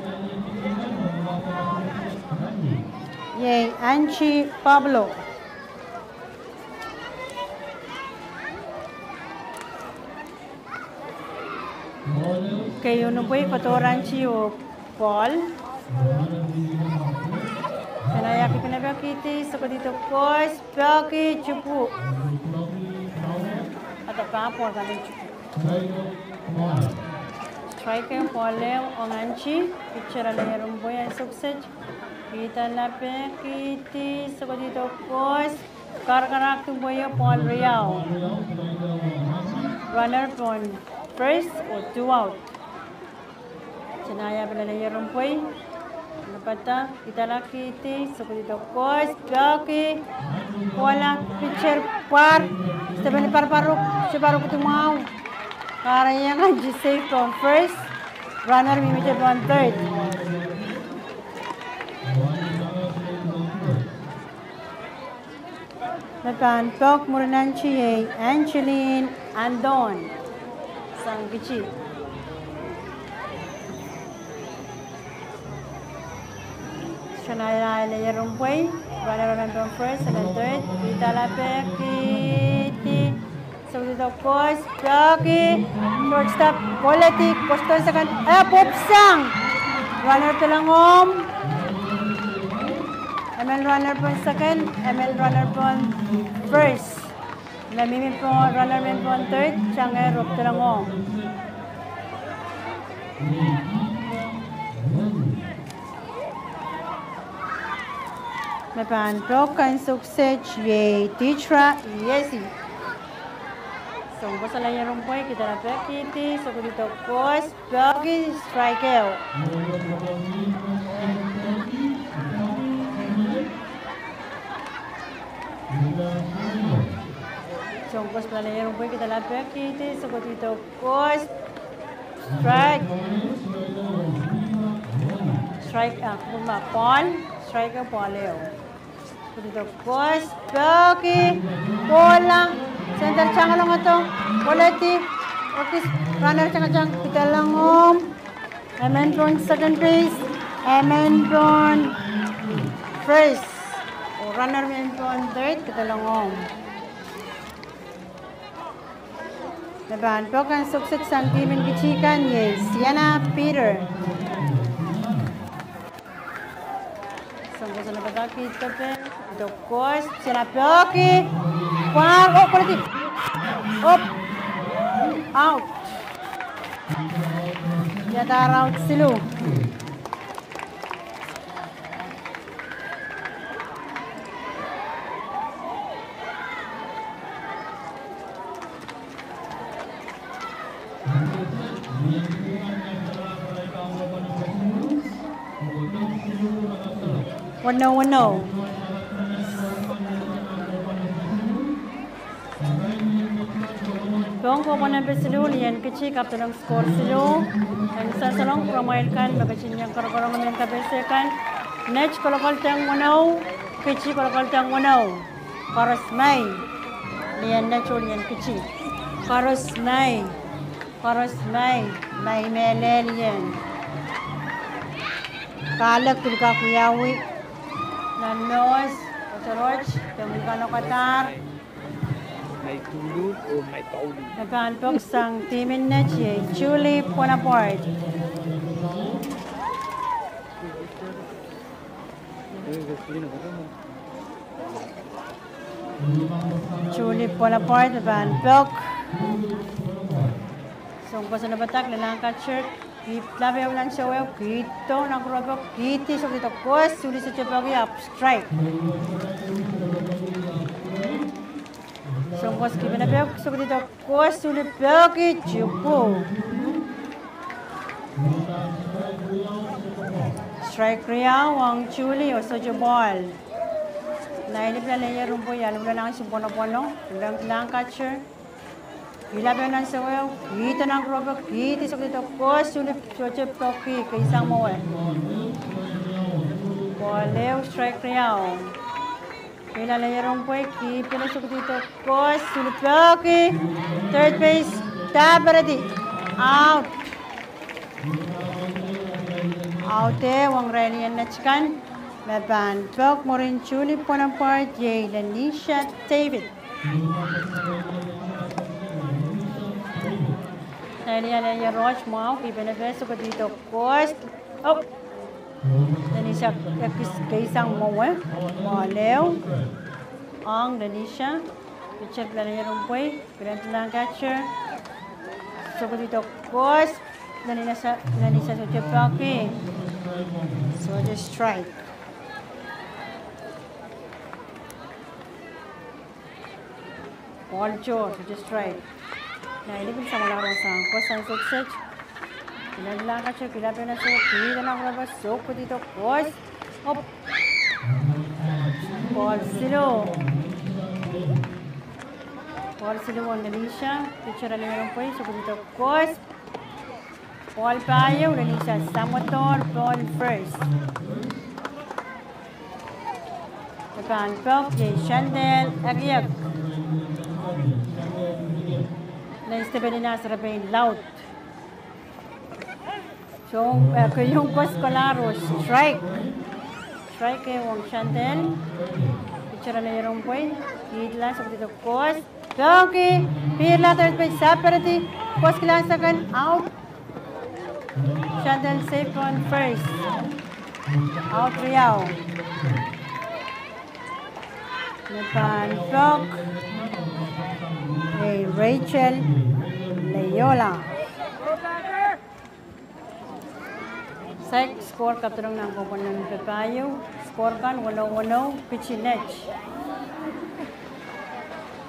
iei Angie Pablo. Keieun pwei kohdohr Angie oh ball. Shania kipene pek, kihdi, sohkodi doh koaros, peki, chukwu. Ada pahn ball, kaidehn chukwu. Strike ehu, ball ehu ong Angie. Pitcher ale ieren pwei, ansou kiset. Kihdala pek, kihdi, sohkodi doh koaros, karakarahk pweio, ball riau. Runner pohn first oh two out. Shania pil ale ieren pwei, manapada, kihdala, kihdi, sohkodi doh koaros, peki, kohla, pitcher pwar, stepeni paraparuk, sohte parukidi mwahu. Kahrehiong Angie safe pohn first, runner mihmihte pohn third. Me pahn pek mwurin ahnty iei Angeline Andon sang Kitti. Sanaila Leyerumpwei, runner, runner pohn first, and then third, Pidalape Kitti. Sokdido koas, peki, shortstop koledi, koasoandon second, e pwupwsang. Runner delongohng. Emen runner pohn second, emen runner pohn first. Me mihmi pohn, runner men pohn third, tangehr pwupwdelongohng. Me pahn pek kan sukset iei Titra Iesi. Sounkoso Leyerumpwei, Pidalape Kitti, sokdido koas, peki, strike ehu. Sounkoso Leyerumpwei, Pidalape Kitti, sokdido koas, strike. Strike, ah, kumwa ball, strike, ball ehu. Sokdido koas, peki, kohla, center tangalong ado, koledi, okis, runner tangatang, pwupwdelongohng. Emen pohn second base, emen pohn first. Oh runner men pohn third, pwupwdelongohng. Me pahn pek kan sukset sang team en Kitti kan iei Sienna Peter. Sounkoso nopada Kitti, sokdido koas, Sienna peki. Kwar, oh, koledi. Op. Out. Ia dar out siluh. Weneu, weneu. Pohn kohpwenen pesiluh, ni en Kitti kapwtolong score siluh. En sansalong pwuramwail kan me ketin iang korokorong mehn kapehse kan. Net kolokoldeng weneu, Kitti kolokoldeng weneu. Koaros mai, ni en net oh ni en Kitti. Koaros mai, koaros mai, mai mehlel ien. Kahlek pil kak wiawi. Nan nose, otorot, de mihkan okadahr. Me pahn pek sang team en net iei Julie Bonaparte. Julie Bonaparte me pahn pek. Sounkoso nopada, lelahng catcher. Kihda ehu nan sewese, kihdo nan kuropok, kihdi, sokdido koas, suli sohte peki, ahpw strike. Sounkoso kihpene pek, sokdido koas, suli peki, tupu. Strike riau ong Julie oh sohte ball. Nainip Leyerumpwei aluwala nan sempwonopwono, lelahng catcher. Kihla ehu nan sewese, kihdo nan kuropok, kihdi, sokdido koas, suli sohte peki, keisang mwowe. Ball ehu, strike riau. Kihla Leyerumpwei, kihpene, sokdido koas, suli peki. Third base, daperedi. Out. Out ehu ong irail en net kan. Me pahn pek mwurin Julie Bonaparte iei Lenisha David. Nainip Leyeroht mwahu, kihpene peki, sokdido koas. Oh. Lenisha ekis keisang mwowe. Ball ehu ong Lenisha. Pitcher Leyerumpwei, lelahng catcher. Sokdido koas. Lenisha, Lenisha sohte peki. Sohte strike. Ball toh, sohte strike. Nainip pil samwalahro sang koasoandi sukset. Lelahng catcher, kihla ehu nan sewese, kihdo nan kuropok, sokdido koas. Op. Ball siluh. Ball siluh ong Lenisha, pitcher Leyerumpwei, sokdido koas. Ball pahieu, Lenisha samwodor pohn first. Pahn pok iei Shantel Ekiek. Nein Stephen Inas Repein laud. Soh, eh, keieun kos kolahr oh strike. Strike ehu ong Shantel. Pitcher ale ierempwei, kihdla, sokdido kos. Peki, pihrla, third base saperedi, kos kilang second, out. Shantel safe on first. Out riau. Me pahn pok, iei Rachel Leola. Saik, score kapwdolong nan kohpwuken limpoak pahieu, score kan weneu weneu, pitch net.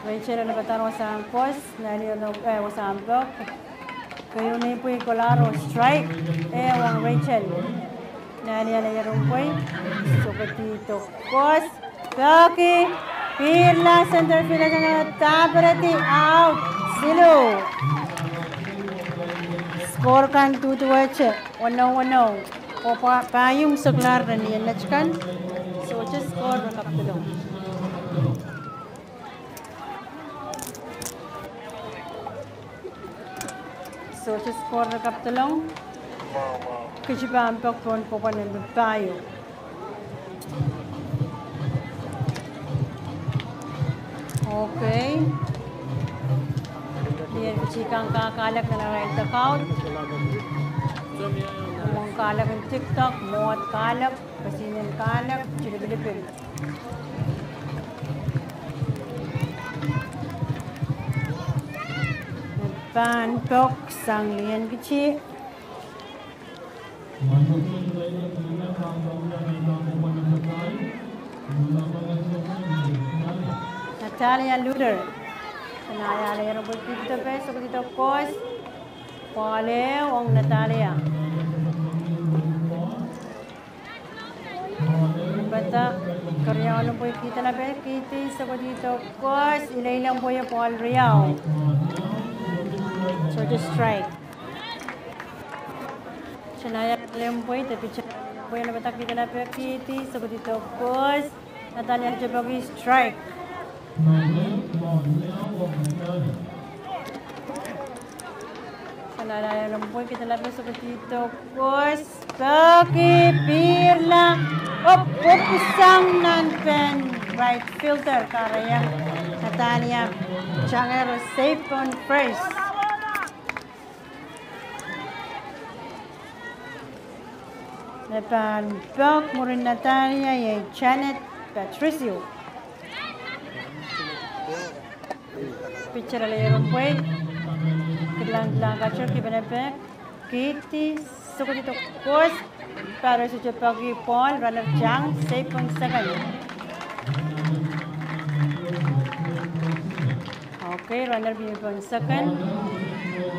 Rachel ale padahn wasahn kos, nali, eh, wasahn pok. Keieun ipwih kolahr oh strike, eh, ong Rachel. Nali ale ierempwei, sokdido kos. Peki, pihrla, center fielder sang daperedi, out, siluh. Score kan duduwehte, weneu weneu. Kohpwuken pahieu sekla ren ni en met kan. Sohte score re kapwdolong. Sohte score re kapwdolong. Kitail pahn pok pohn kohpwuken limpoak pahieu. Okay. Ni en kitail kan kak kahlek nan arail dugout. Mwohn kahlek en tiktok, mwohd kahlek, kesihnen kahlek, tilipilipil. Pahn pok sang lien kitail. Natalia Luder. Natalia ale ierempwei, kihdo peh, sokdido kos. Ball ehu ong Natalia. Pata, keriau limpoak, kihdla peh, kihdi, sokdido kos, ileile limpoak, ball riau. Sohte strike. Shania lempoak, de pitcher lempoak, ale padahn kihdla peh, kihdi, sokdido kos. Natalia sohte peki, strike. Shania lempoak, kihdla peh, sokdido kos. Peki, pihrla. Oh, pwupwusang nan pen right fielder, kahrehiong Natalia Changero, safe on first. Me pahn pok mwurin Natalia iei Janet Patricio. Pitcher ale ierempwei. Kilang, kilang, catcher kihpene peh. Kihdi, sokdido kos. Batter sohte peki, ball, runner tang, safe on second. Okay, runner pihpen second.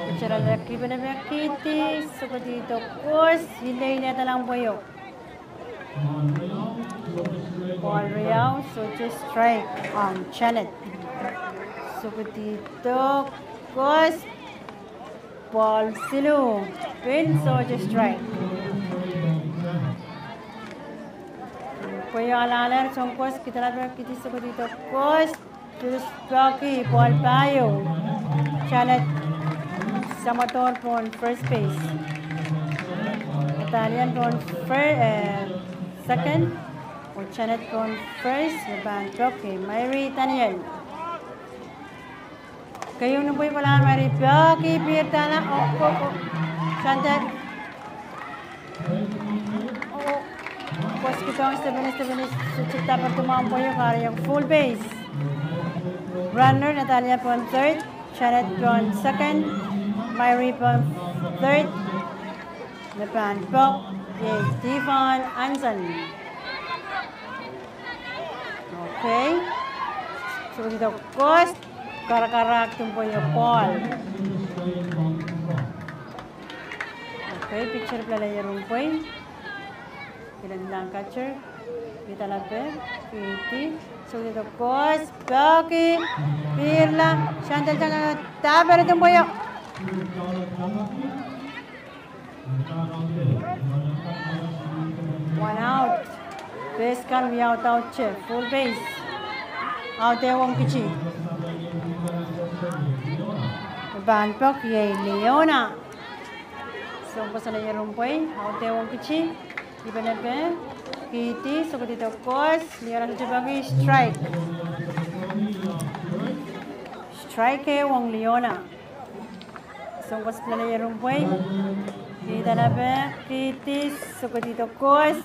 Pitcher ale kihpene peh, kihdi, sokdido kos, ileile limpoak. Ball riau, sohte strike ong Janet. Sokdido kos. Ball siluh, pil sohte strike. Pwe alahler soang kos, kihdla peh, kihdi, sokdido kos. Pil peki, ball pahieu. Janet Samador pohn first base. Natalia pohn fir-, eh, second. Oh Janet pohn first, me pahn peki, Myrie Daniel. Keieun limpoak kolahr, Myrie peki, pihrla, oh, oh, oh. Shantel. Oh, oh. Kos kihdohng, stepene, stepene, sohte daperedi mwahu, limpoak kahrehiong full base. Runner, Natalia pohn third, Janet pohn second, Myrie pohn third. Me pahn pok, iei Devon Anson. Okay. Sokdido kos, karakarahk limpoak, ball. Okay, pitcher pil ale ierempwei. Kilang, kilang, catcher. Kihdla peh, kihdi, sokdido kos, peki, pihrla, Shantel Changero, daperedi limpoak. One out. Base kan wiawi audaudte, full base. Audehwong kiti. Pahn pek iei Leona. Soang koasoanehier ong pwei, audehwong kiti. Ipenepe, kihdi, sohkodi doh koaros, Leona sohte peki, strike. Strike ong Leona. Soang koasoanehier ong pwei. Kihdi, ipenepe, kihdi, sohkodi doh koaros.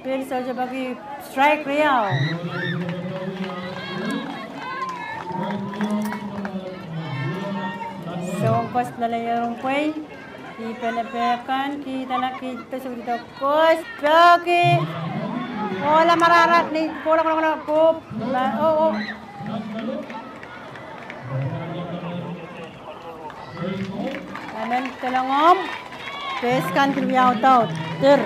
Pil sohte peki, strike riau. Soang koasoanehier ong pwei. Ipenepe kan, kihdi, ipenepe, kihdi, sohkodi doh koaros. Peki. Kohla marahra, ni kohla, kohla, kohla, kohla. Ma, oh, oh. Emen, telong omw. Base kan kin wiawi audaud. Dir.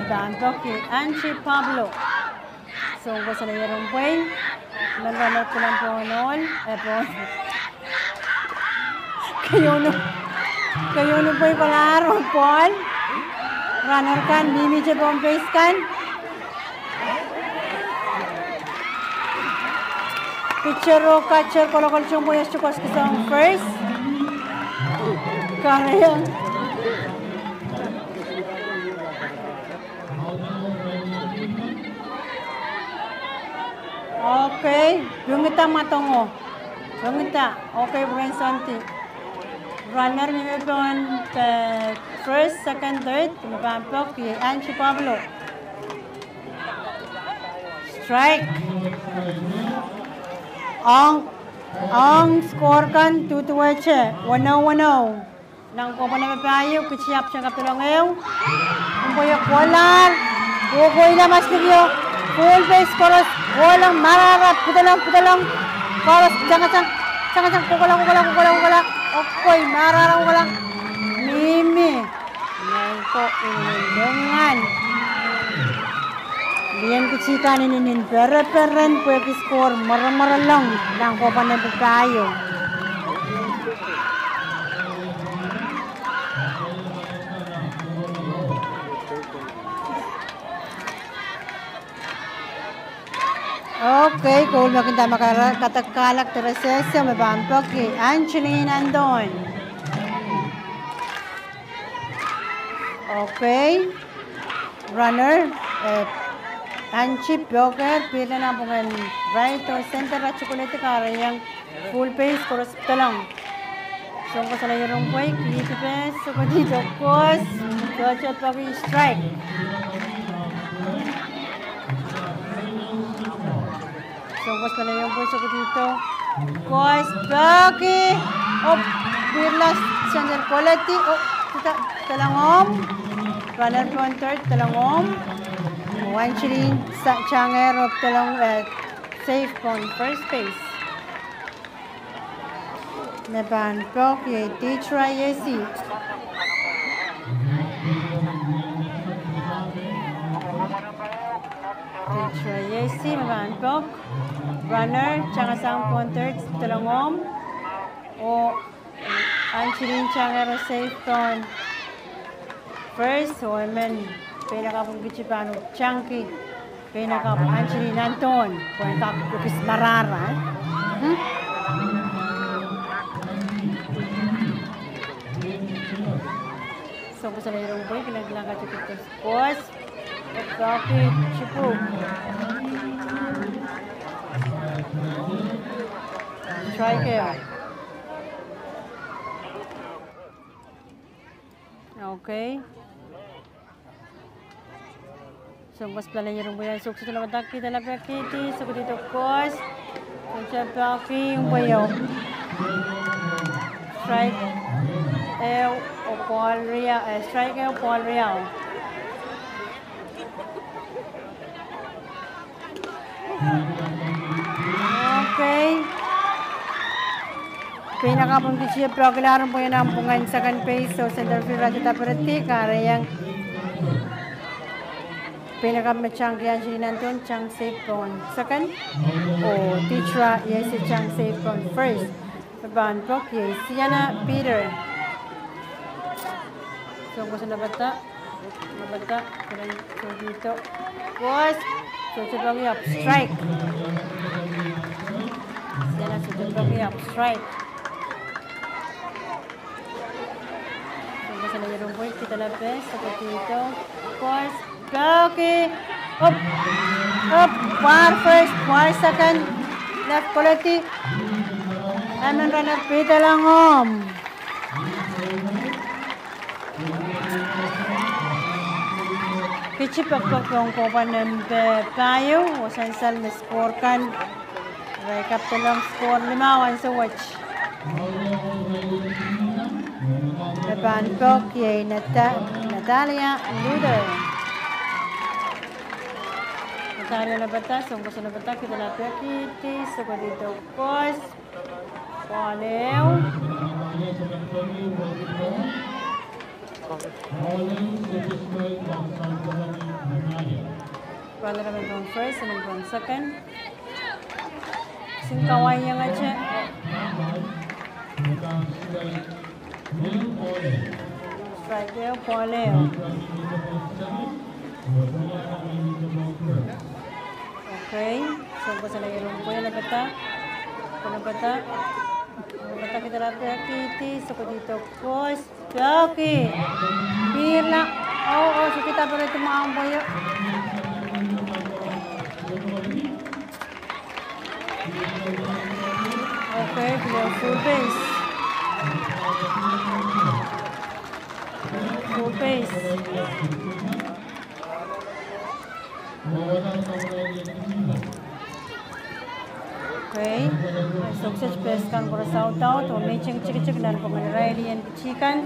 Pahn peki, Angie Pablo. Soang koasoanehier ong pwei. Emen runner kilang pohn ohl, eh, pohn. Keieu ni, keieu ni pwei kalahr oh ball. Runner kan mihmihte pohn base kan. Pitcher oh catcher kolokol tohn pwei e sohte koasoakoasoia first. Kahrehiong. Okay, pwungida mwadongo. Pwungida, okay, Prince Andy. Runner mihmi pohn, eh, first, second, third, me pahn peki, Angie Pablo. Strike. Ong, ong score kan duduwehte, weneu, weneu. Nan kohpene me pahieu, kitail ahpw tangkap telong ehu. Mpwei e kohla, oh kokohla masliki o. Full base koaros, kohla marahra, pwudelong, pwudelong. Koaros, tangtang, tangtang, kohkohla, kohkohla, kohkohla, kohkohla. Okei, marahra kohkohla. Mihmi. Ngehi ko inenen loangen. Lien kitail kan inenen pereperen pwehki score mweremwerelong nan kohpene me pahieu. Okay, koul me kin dahme kadakalahk, dahme sehse, me pahn peki, Angeline Anton. Okay. Runner, eh, Angie poker, pil nan ampungen right oh center, ra tukuledi, kahrehiong full base koaros pwudelong. Soang koasoanehier ong pwei, kihdi pil, sohkodi doh koaros, sohte peki, strike. Soang koasoanehier ong pwei, sohkodi doh koaros, peki. Oh, pil nan center koledi, oh, tuta, telong omw. Runner pohn third, telong omw. Angeline sa-, Changer, oh, telong, eh, safe pohn first base. Me pahn peki, Deidre Yesi. Deidre Yesi, me pahn peki. Runner, Changer sang pohn third, telong omw. Oh, Angeline Changer safe pohn first, oh emen, peinakapw en kitail pahn tangki. Peinakapw Angeline Anton, pwe en kak ekis marahra, eh? Mhm. Soang koasoanehier ong pwei, kilang, kilang, kak ekis koaros. Peki, tipu. Strike. Okay. Soang koasoanehier ong pwei, sohte lapalap, kihdi lapalap, kihdi, sohkodi doh koaros. Sohte peki, mpwei o. Strike ehu oh ball riau, eh, strike ehu oh ball riau. Okay. Peinakapw en kitail peki lahr, mpwei nan ampungen second base, oh center fielder, ra tepida, kahrehiong Pein akap me tang kiancil nan tohn tang save pohn second. Oh, Titra iei se tang save pohn first. Me pahn pok iei Sienna Peter. Soang koasoanehda, lapalap, kelen sohte do. Koas, sohte pahn iap strike. Sienna sohte pahn iap strike. Soang koasoanehda, irompwe kihda lapalap, sohte do. Koas, peki. Op, op, pwar first, pwar second. Left koledi. Emen runner pidalong om. Kici pekpek pohn kohpwa nempe pahieu, oh sansal me score kan. Irail kapedolong score limau ansou wet. Me pahn pok iei Nata-, Natalia Luther. Natalia lapalap, soang koasoanehda, kihda lapalap, kihdi, sohte do. Koas, pwal ehu. Pwal ehu, emen pohn first, emen pohn second. Sin kawai iangete. Strike ehu, pwal ehu. Okay, soang koasoanehda, irompwe lapalap. Lapalap. Lapalap, kihda lapalap, kihdi, sohte do. Koas, peki. Pirla. Oh, oh, sohte kaperedi mwahu pwe ieu. Okay, pil ehu full base. Full base. Okay. Sohte base kan koaros audaud, oh mie tikitik nan pwungen irail en kitikan.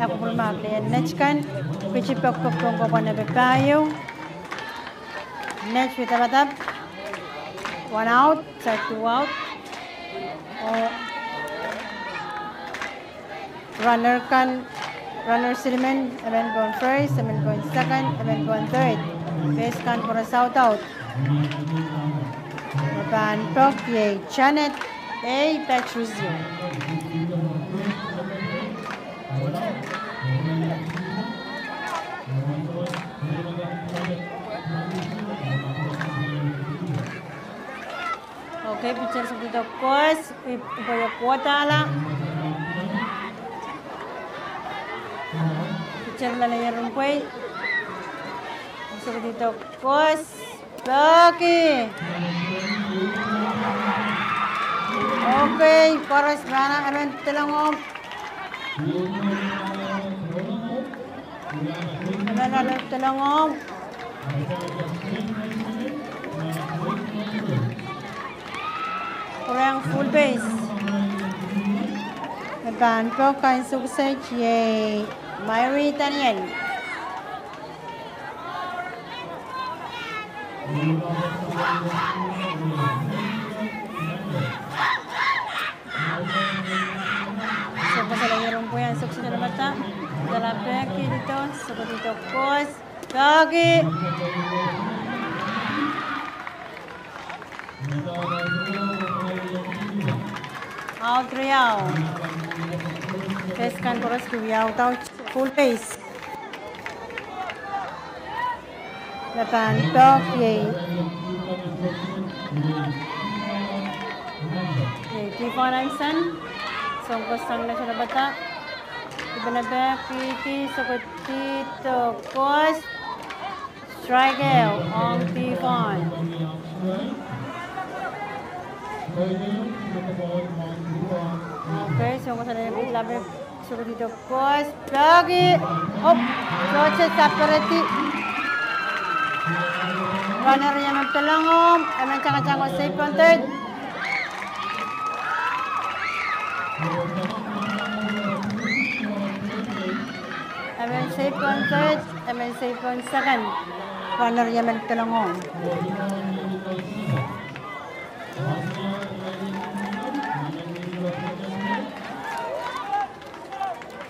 Ahpw pwulmahk lehen net kan. Kici pekpek pohn kohpwa nempe pahieu. Net pidapidap. One out, side two out. Oh. Runner kan, runner silimen, emen pohn first, emen pohn second, emen pohn third. Base kan koaros audaud. Me pahn pok iei Janet A. Patricio. Okay, pitcher sohte do. Koas, ih, pwe iei Kuodala. Pitcher lel irompwe. Sohte do. Koas, peki. Okay, koaros mana, emen telong om. Emen telong om. Pwurehng full base. Me pahn pok kan sukset iei Myrie Daniel. Soang koasoanehda, irompwe ahn sukset en mada. Dala peki dito, sohte do. Koas, peki. Out riau. Base kan koaros ki wiawi audaud. Full base. Me pahn pok iei, iei Devon Hansen. Soang koasoanehda, sohte mada. Ipen peki, sohte do. Koas. Strike ehu ong Devon. Okay, soang koasoanehda, lapalap, sohte do. Koas, peki. Op, sohte saperedi. Runner emen telong om, emen tangatang oh safe pohn third. Emen safe pohn third, emen safe pohn second. Runner emen telong om.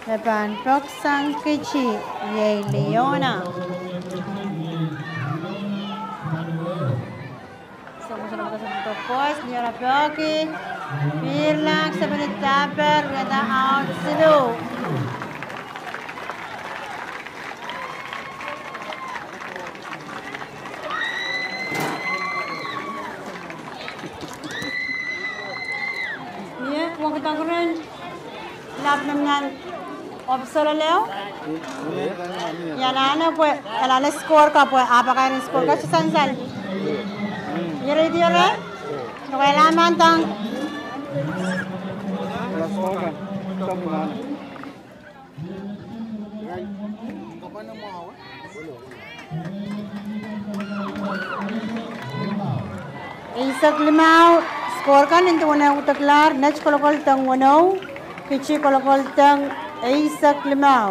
Me pahn pok sang kici iei Leona. Koas, ni ara peki, pihrla, stepeni dahper, wiahda out siluh. Ie, wekidek rehn lap nan nan opsololeo. Ia, anahne pwe, anahne score ka pwe, ah pakair en score ka, sansal. Ire, ire. Nokailamantang. Eisek limau, score kan nin duwen eh uhdek lahr, Net kolokol deng weneu, Fiji kolokol deng eisek limau.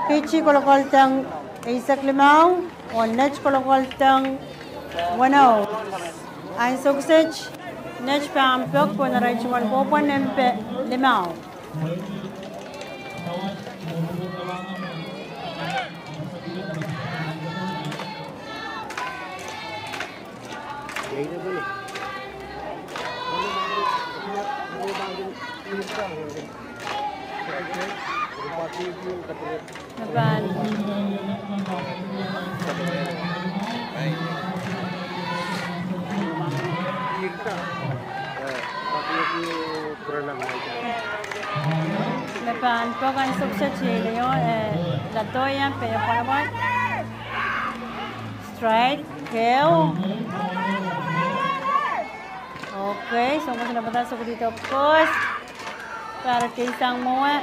Fiji kolokol deng eisek limau, oh Net kolokol deng weneu. Ansou kiset, Net pahn pek pwe irail tungoal kohpwal nempe limau. Me pahn, me pahn pek ansou kiset iei, eh, Latoya Peyakwanawan. Strike, keo. Okay, soang koasoanehda sohte kohdo koas. Pahrek kei sang mwowe.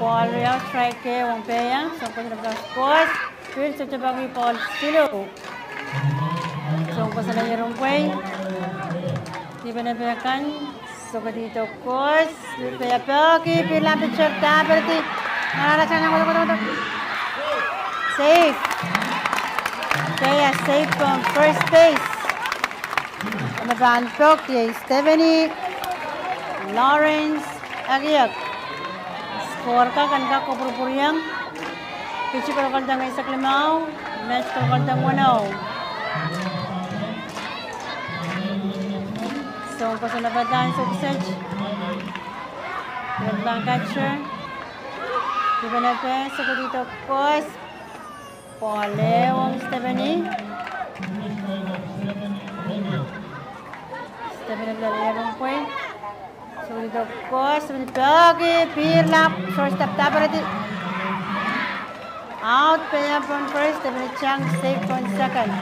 Ball riau, strike kei ong Peya. Soang koasoanehda koas. Field sohte peki ball siluh. Soang koasoanehda ierempwei. Dipene pek kan. Sohte kohdo koas. Peya peki, pihrla, pitcher dahperdi. Marara sang nan kolokol. Safe. Peya safe from first base. Me pahn pek iei Stephanie Lawrence Ekiek. Score ka kan kak kopwurupwuriong. Fiji kolokol deng eisek limau, Net kolokol deng weneu. Soang koasoanehda ansou kiset. Red line catcher. Dipene pek, sohte kohdo koas. Ball ehu ong Stephanie. Stephanie pil ierempwei. Sohte kohdo koas, Stephanie peki, pihrla, shortstop dahperdi. Out, Peya pohn first, Stephanie Chang safe pohn second.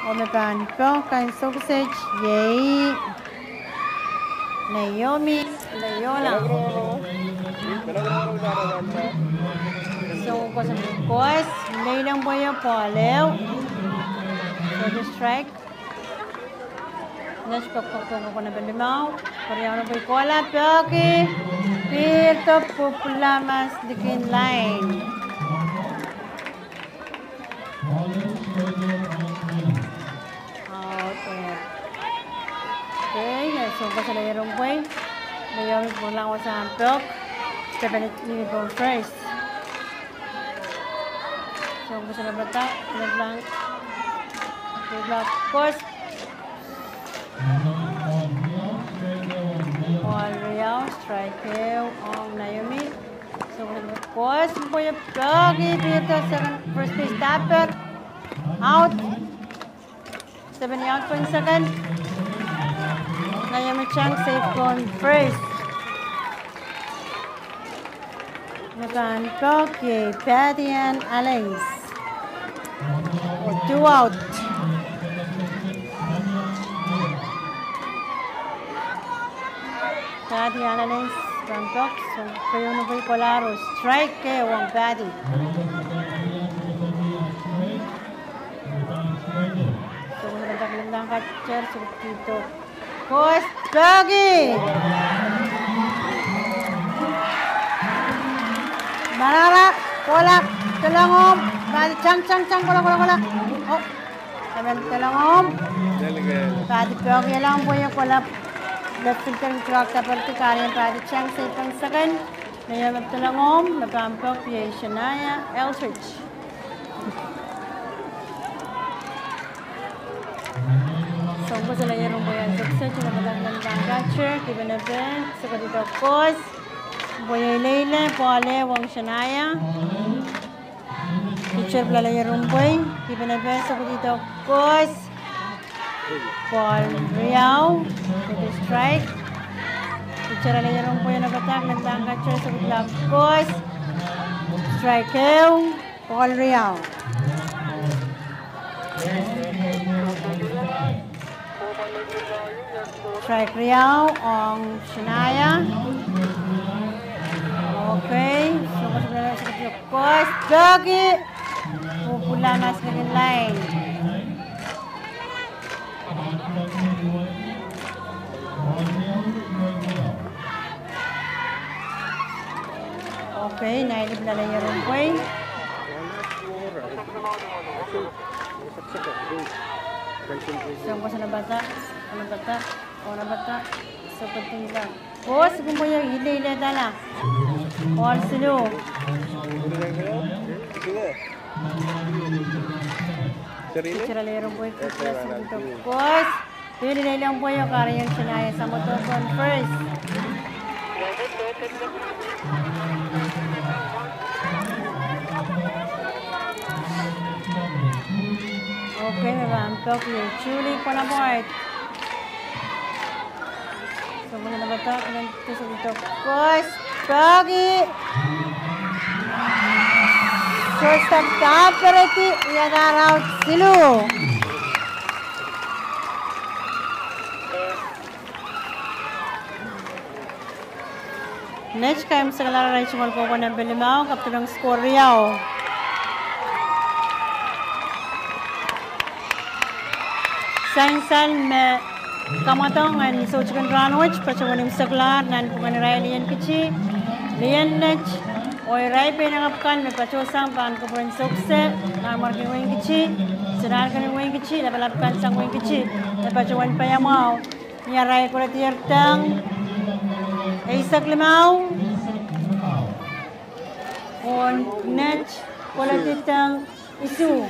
Oh me pahn pek ansou kiset iei Naomi Leola. Soang koasoanehda koas, meilempwei oh ball ehu. Sohte strike. Net pek pek pek pek pek limau. Keriau, ierempwei, kohla, peki. Pihrdo pwupwula mahs likin lain. Out, eh. Okay, eh, soang koasoanehda ierempwei. Naomi pwurala wasahn pek. Stephanie pohn first. Soang koasoanehda, Red line. Red line, koas. Ball riau, strike ehu ong Naomi. Soang koasoanehda koas, pwupwula, peki, pihrdo second, first base dahper. Out. Stephanie out pohn second. Naomi Chang safe pohn first. Me pahn pek iei Patty Ann Allens. Oh, two out. Patty Ann Allens pahn pek, soang koasoanehda kohla, strike ehu ong Patty. Soang koasoanehda red line catcher, sohte kohdo koas, peki. Marara, kohla, delengomw, Patty Chang, Chang, Chang, kohla, kohla, kohla. Oh, emen delengomw. Patty peki, ierempwei, kohla. Left fielder Clark dahperdi, kahrehiong Patty Chang safe pohn second. Naomi delengomw, me pahn pek iei Shania Eldridge. Lapalap nan pahn catcher, kipen epe, sokodido kos. Pwe ileile, ball ehu ong Shania. Pitcher pil ale iehrompwei, kipen epe, sokodido kos. Ball riau, iei strike. Pitcher ale iehrompwei oh padahk, nan pahn catcher, sokodido kos. Strike ehu. Ball riau. Strike riau ong Shania. Okay, so, kos peki. Pwupwula maslikin lain. Okay, Naili pil ale iehrompwei. Song kos nan padahk, nan padahk, oh nan padahk, sokodido. Kos kumwail ileile dahla. Ball siluh. Pitcher ale iehrompwei, kos. Pil ileile pwe iei kahrehiong Shania Samoto on first. Okay, me pahn peki iei Julie Bonaparte. Song kos nan padahk, nan padahk, sokodido kos. Peki. Shortstop Dapereti, iadahr out siluh. Net kaimwisekala arail tungoal kohkohn en pil limau, kapwtepeng score riau. Sansal me kamwadong en soutikin rahnwet patohwan imwiseklahr nan pwuken irail lien kiti, lien net, oh irail pein ahpw kan me patohsang pahn kupwuren sokehse, nan mwarkin wein kiti, solahr kan wein kiti, lapalap kan sang wein kiti, me patohwan paiamwahu. Ni arail koledi tang eisek limau, oh net koledi tang isuh.